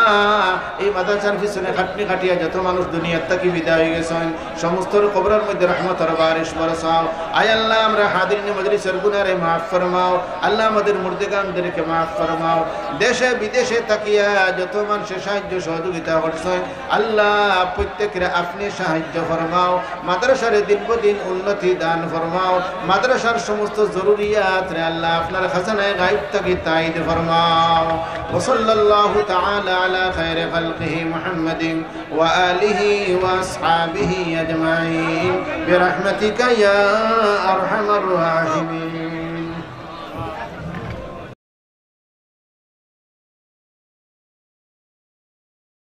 এই মাদ্রাসার পিছনে খাটনি খাটিয়া যত মানুষ দুনিয়ার থাকি বিদায় হয়ে গেছেন, সমস্তর কবরর মধ্যে রহমতর বারিশ বরসাও। আয় আল্লাহ, আমরা হাজিরিনে মজলিসর গুনারে মাফ ফরমাও। আল্লাহ, আমাদের মুর্দেগানদেরকে মাফ ফরমাও। দেশে বিদেশে থাকিয়া যত মানুষে সাহায্য সহযোগিতা করছেন, আল্লাহ, প্রত্যেকরে আপনি সাহায্য ফরমাও। মাদ্রাসারে দিন ব দিন উন্নতি দান ফরমাও। মাদ্রাসার সমস্ত জরুরিয়াতরে আল্লাহ আপনার খাজানায়ে গায়ব থাকি তাইদ ফরমাও। وصلى الله تعالى على خير خلقه محمد وآله وأصحابه أجمعين برحمتك يا أرحم الراحمين.